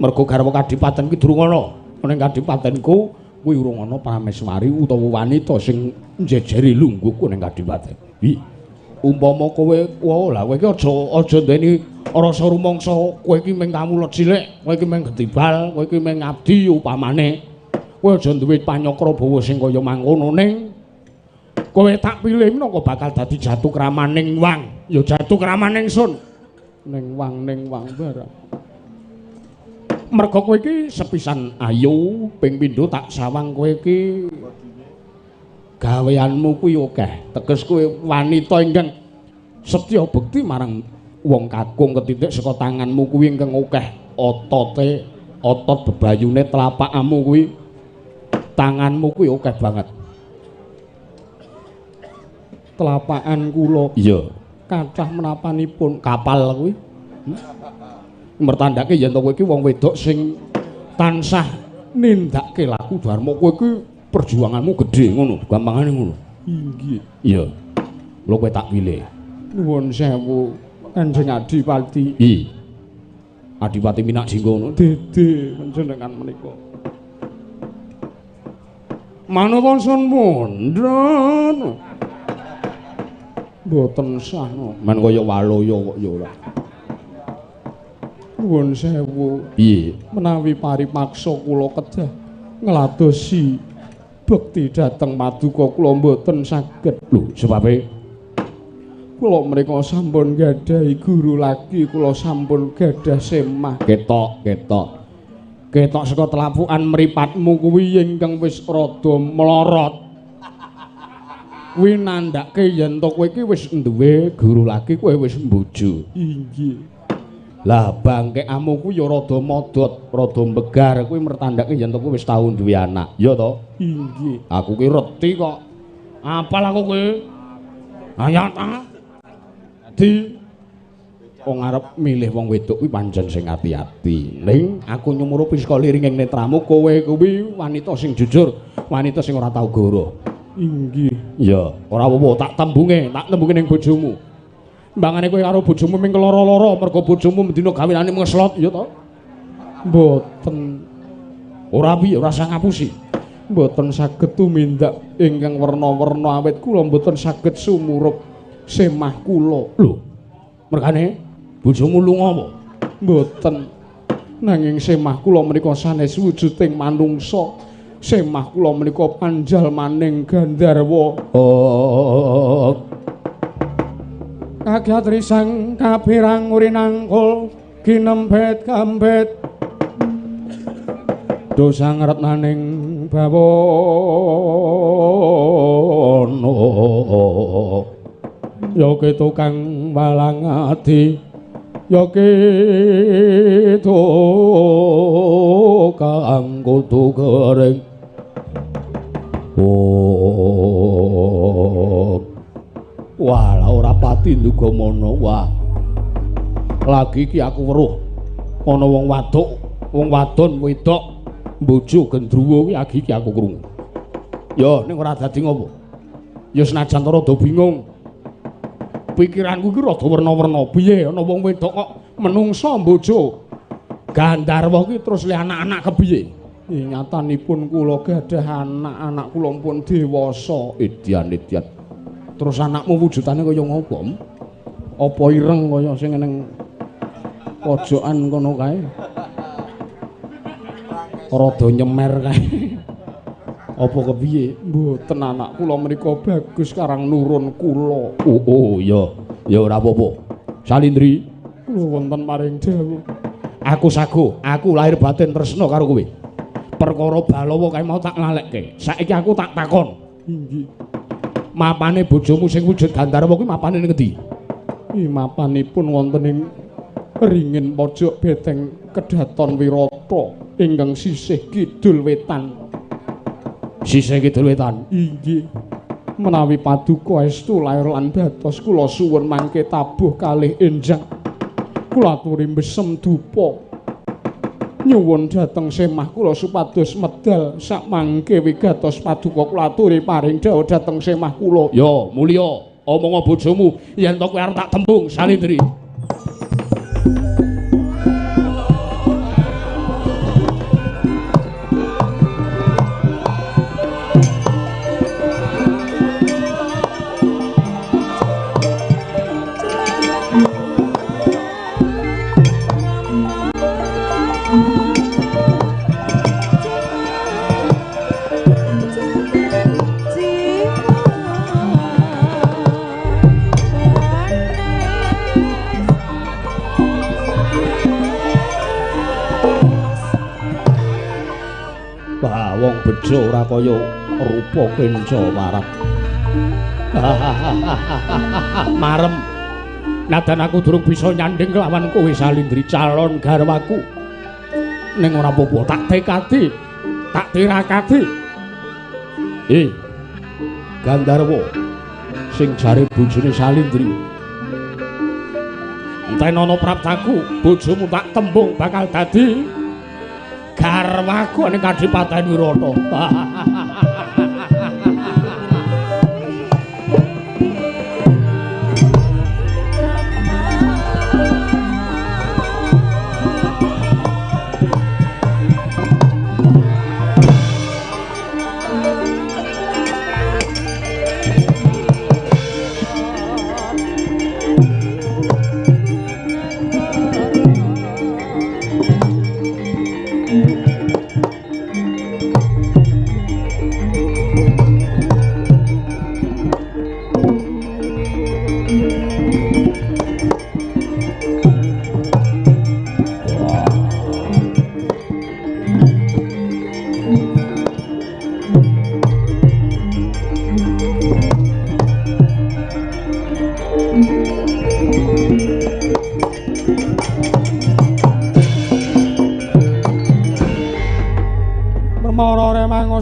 Mergo garwa kadipaten ki durung ana. Ning kadipatenku Kuwi urung ana prameswari utawa wanita sing njejeri lungguhku ning kadipaten. Wi, umpama kowe, wah lah kowe iki aja ndeni rasa rumangsa kowe iki mung kawula cilik, kowe iki mung getibal, kowe iki mung ngabdi upamane. Kowe aja duwe panyakra bawa sing kaya mangkono ning kowe tak pilih minangka bakal dadi jatu kramaning wang. Ya jatu kramaning sun. Ning wang barang. Merga kowe iki sepisan ayu, ping pindho tak sawang kowe iki gaweanmu kuwi akeh. Teges kowe wanita ingkang setya bekti marang wong kakung ketitik saka tanganmu kuwi ingkang akeh otote, otot bebayune telapakmu kuwi tanganmu kuwi akeh banget. Telapakan kula. Iya. Kathah menapanipun kapal kuwi. Mertandake yen to kowe iki wong wedok sing tansah nindakake laku dharma. Kowe iki perjuanganmu gedhe ngono, gampangane ngono. Inggih. Iya. Lho kowe tak pilih. Nuwun sewu Kanjeng Adipati. Iya. Adipati Minak Jinggo ngono. Dede panjenengan menika. Manut sun mundhun. Mboten sah no. Men kaya waloyo kok ya ora. Nuwun sewu. Piye? Menawi paripaksa kula kedah ngladosi bekti dhateng paduka kula mboten saged. Lho, sebabe kula mriko sampun gadhahi guru lagi, kula sampun gadah semah. Ketok, ketok. Ketok saka telapukan mripatmu kuwi ingkang wis rada mlorot. Kuwi nandhake yen to kowe iki wis duwe guru lagi, kowe wis mbojo. Inggih. Lah bangkekamu kuwi ya rada modot, rada mbegar, kuwi mertandhake yen to kowe wis tau duwe anak. Ya to? Inggih. Aku ki reti kok. Apal aku kuwi. Ayat ta. Dadi wong arep milih wong wedok kuwi pancen sing ati-ati. Ning aku nyumurupi saka liringing netramu kowe kuwi wanita sing jujur, wanita sing ora tau goroh. Inggih. Ya, ora apa-apa, tak tembunge ning bojomu. Mbangane kowe karo bojomu ming keloro-loro mergo bojomu mendina gaweane ngeslot, ya to? Mboten. Ora piye, ora usah ngapusi. Mboten saged tumindak ingkang werna-werna awit kula mboten saged sumurup semah kula. Lho, mergane bojomu lunga apa? Mboten. Nanging semah kula menika sanes wujuding manungsa. Semah kula menika panjalmaning gandharwa. Oh. Kagyat risang kapirang urinangkul kinempet gambet dosa ngretnaning bawana ya ke tukang walang ati ya ke tukang kudu kering. Oh. Wah, lah ora pati nduga mono. Wah. Lagi iki aku weruh ana wong wadok, wong wadon wedok mbojo gendruwo kuwi agi iki aku krungu. Ya, ning ora dadi ngopo. Ya senajan to rada bingung. Pikiranku iki rada werna-werna. Piye ana wong wedok kok menungsa mbojo gandharwa ki terus le anak-anak kepiye? Ingatanipun kula gadah anak-anak kula pun dewasa. Edian-edian. Terus anakmu wujudane kaya ngopo? Apa ireng kaya sing ning pojokan kono kae? Rada nyemer kae. Apa kepiye? Mboten, anak kula menika bagus karang nurun kula. Oh, iya. Ya ora apa-apa. Salindri, kula wonten maring dawuh. Aku sago, aku lahir batin tresna karo kowe. Perkara Balawa kae mau tak lalekke. Saiki aku tak takon. Inggih. Mapane bojomu sing wujud gandharwa kuwi mapane ning ngendi? Mapanipun wonten ing ringin pojok beteng Kedaton Wirata ingkang sisih kidul wetan. Sisih kidul wetan. Inggih. Menawi paduka estu lair lan batos kula suwun mangke tabuh kalih enjang. Kula aturi mbesem dupa. Nyuwun dhateng semah kula supados medal sakmangke wigatos paduka kula aturi paring dawuh dhateng semah kula. Ya, mulya omonga bojomu yen to kowe arep tak tembung Salindri. bejo ora kaya rupa kenca warat. Marem. Nadan aku durung bisa nyanding kelawan kowe Salindri calon garwaku. Ning ora apa-apa, tak tekadi, tak tirakati. Gandharwa sing jare bojone Salindri. Enten ana praptaku, bojomu tak tembung bakal dadi garwaku ning Kadipaten Wirata.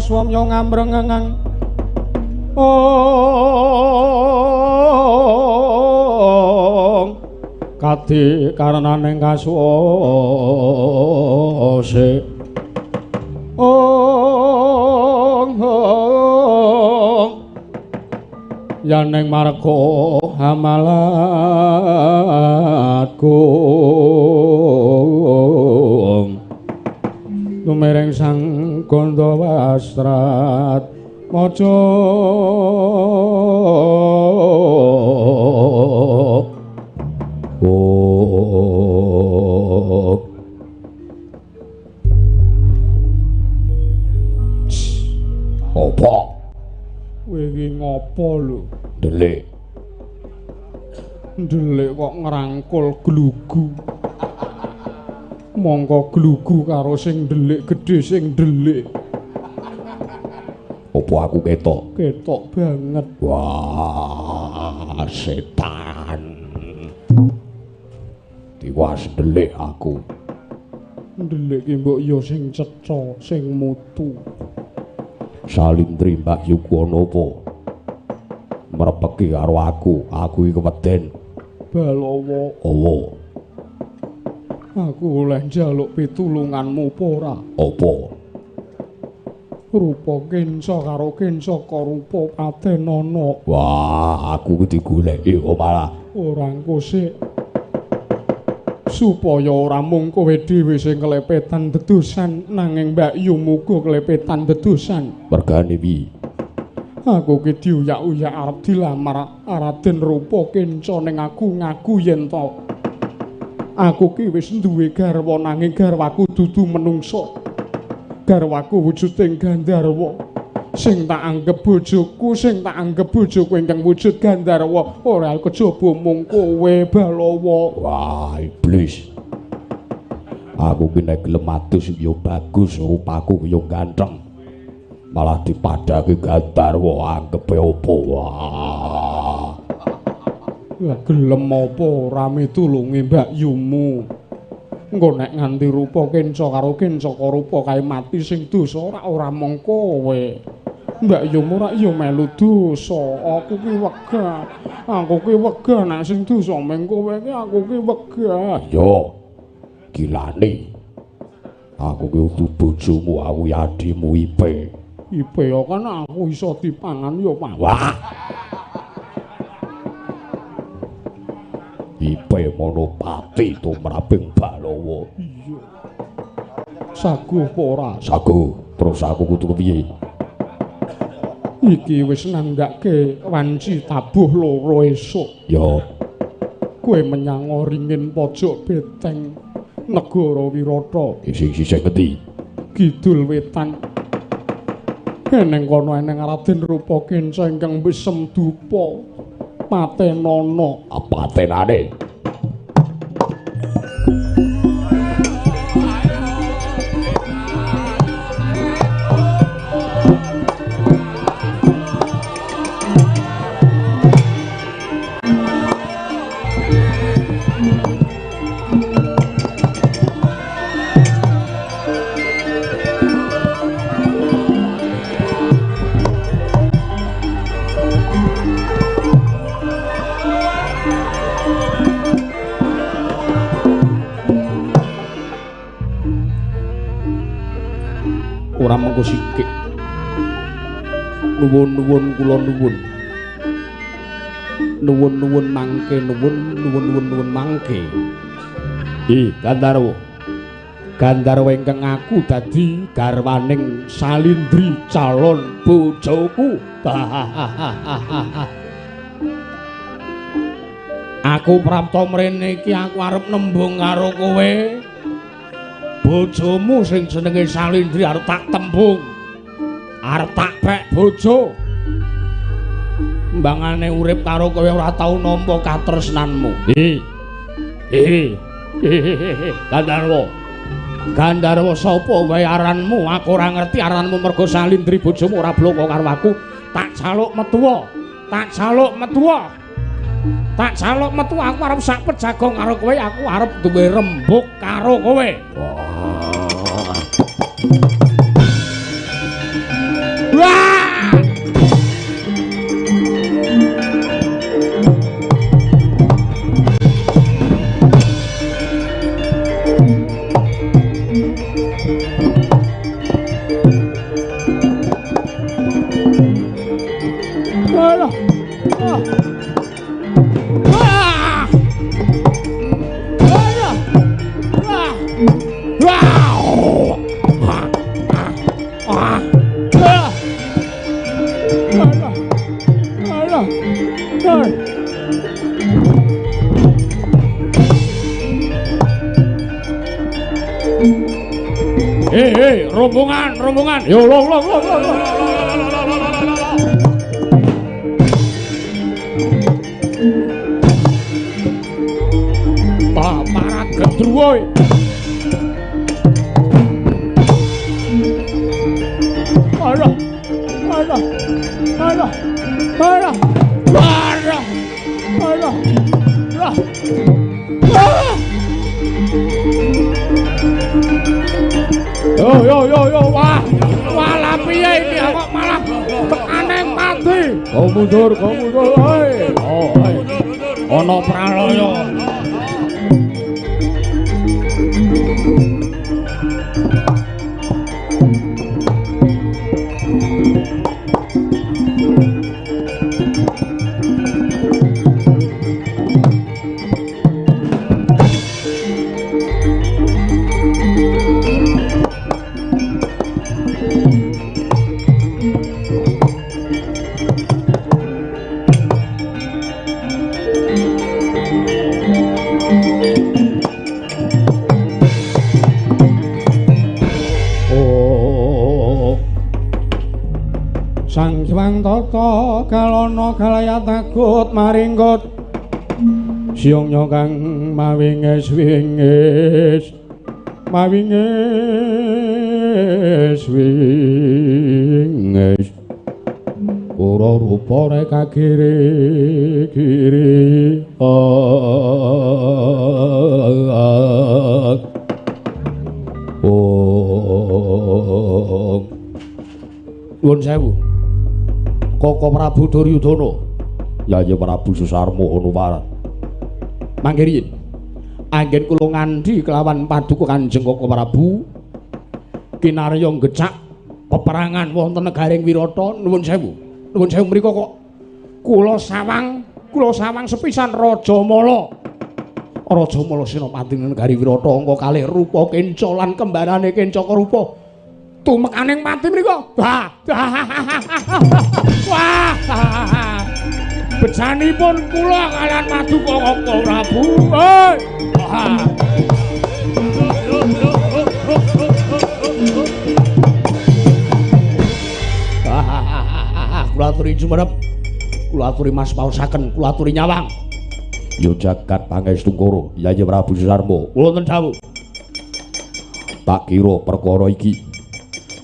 Swamya ngamrengengang ong kadi karenaning kasuwase ong ong yaneng marga hamalatku lumereng sang Gandhawastrat maca oh. Apa? Kowe iki ngopo lho? Ndelik. Ndelik kok ngrangkul glugu. Mongko glugu karo sing ndelik gedhe sing ndelik. Apa aku ketok? Ketok banget. Wah, setan. Tiwas ndelik aku. Ndelik ki mbok ya sing cetha, sing mutu. Salindri Mbak Yuku ana apa? Mrepeki karo aku, aku iki keweden. Balawa. Owo. Aku oleh njaluk pitulunganmu apa ora? Apa? Rupa kenca karo kencaka rupa patenana. Wah, aku ki digoleki kok malah. Ora engko sik. Supaya ora mung kowe dhewe sing kelepetan dedusan, nanging Mbak Yu muga kelepetan dedusan. Mergane piye? Aku ki diuyak-uyak arep dilamar Raden Rupa Kenca ning aku ngaku yen to aku ki wis duwe garwa nanging garwaku dudu menungsa. Garwaku wujuding Gandharwa. Sing tak anggep bojoku, sing tak anggep bojoku ingkang wujud Gandharwa, ora kejaba mung kowe Balawa. Wah, iblis. Aku ki nek gelem adus ya bagus, rupaku ya ganteng. Malah dipadhake Gandharwa anggepe opo? Wah. Lah gelem apa ora mitulungi Mbak Yumu? Engko nek nganti rupa kenca karo kencaka rupa kae mati sing dosa ora mung kowe. Mbak Yumu ora ya melu dosa. Aku ki wegah. Aku ki wegah nek sing dosa mung kowe ki aku ki wegah. Yo. Gilane. Aku ki udu bojomu, aku ya adimu Ipe. Ipe ya kan aku iso dipangan ya, Pak. Wah. Ipe Monopati tumraping Balawa. Iya. Saguh apa ora? Saguh. Terus aku kudu kepiye? Iki wis nandhake wanci tabuh loro esuk. Ya. Kowe menyang ringin pojok beteng negara Wirata. Sing sisih ngendi? Kidul wetan. Eneng kono eneng Raden Rupa Kenca ingkang besem dupa. Patenana. Patenane. monggo sikik. Nuwun-nuwun kula nuwun. Nuwun-nuwun mangke nuwun, nuwun-nuwun nuwun mangke. Ih, Gandharwa. Gandharwa ingkang aku dadi garwaning Salindri calon bojoku. Aku prapta mrene iki aku arep nembung karo kowe. Bojomu sing jenenge Salindri arep tak tembung. Arep tak pek bojo. Mbangane urip karo kowe ora tau nampa katresnanmu. Gandharwa. Gandharwa sapa wae aranmu? Aku ora ngerti aranmu mergo Salindri bojomu ora bloko karo aku. Tak jaluk metuwa. Tak jaluk metuwa. Tak jaluk metu aku arep sak pejagong karo kowe, aku arep duwe rembug karo kowe. Wah! Alah. Ah. Wah! Alah. Wah. Wah. Ah. Ah. Alah. Alah. Alah. Hei, rombongan, rombongan. Yo, lo, lo, lo, lo, lo. Para gendruwo. Alah. Alah. Alah. Alah. Alah. Alah. Alah. Yo yo yo yo, wah. Wah, lah piye iki kok malah tekane mati. Kau mundur, hei. Oh, hei. Ana pralaya. Sang Hyang Tata kalana kalayatagut maringkut siyongnya kang mawinges wingis mawinges wingis ora rupa reka kiri kiri. Oh, nuwun sewu Koko Prabu Duryudana. Yayi Prabu Susarma Hanuman. Mangke riyin anggen kula ngandhi kelawan paduka Kanjeng Koko Prabu kinarya ngecak peperangan wonten negaring Wirata. Nuwun sewu. Nuwun sewu mriku kok kula sawang sepisan Raja Mala. Raja Mala senopati negari Wirata angka kalih rupa kenca lan kembarane Kencaka rupa. Tumekaning pati mriku. Wah. Wah. Bejanipun kula kaliyan paduka Koko Prabu. Hei. Wah. Kula aturi jumenep. Kula aturi Mas paosaken, kula aturi nyawang. Yo jagat pangestu koro, Yayi Prabu Susarma. Kula wonten dawuh. Tak kira perkara iki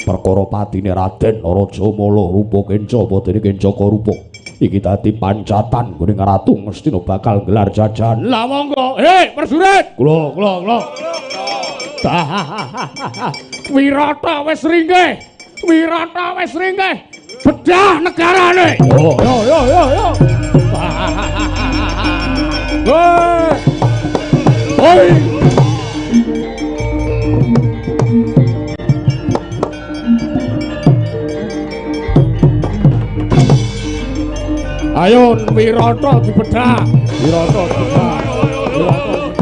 perkara patine Raden Raja Mala rupa kenca apa dene Kencaka rupa iki dadi pancatan gone Ratu Ngastina bakal gelar jajan. Lah monggo. Hei, prajurit. Kula kula kula. Wirata wis ringkih. Wirata wis ringkih. Bedah negarane. Yo yo yo yo yo. Hei. Hoi. Ayo Wirata dibedah. Wirata dibedah. Wirata dibedah.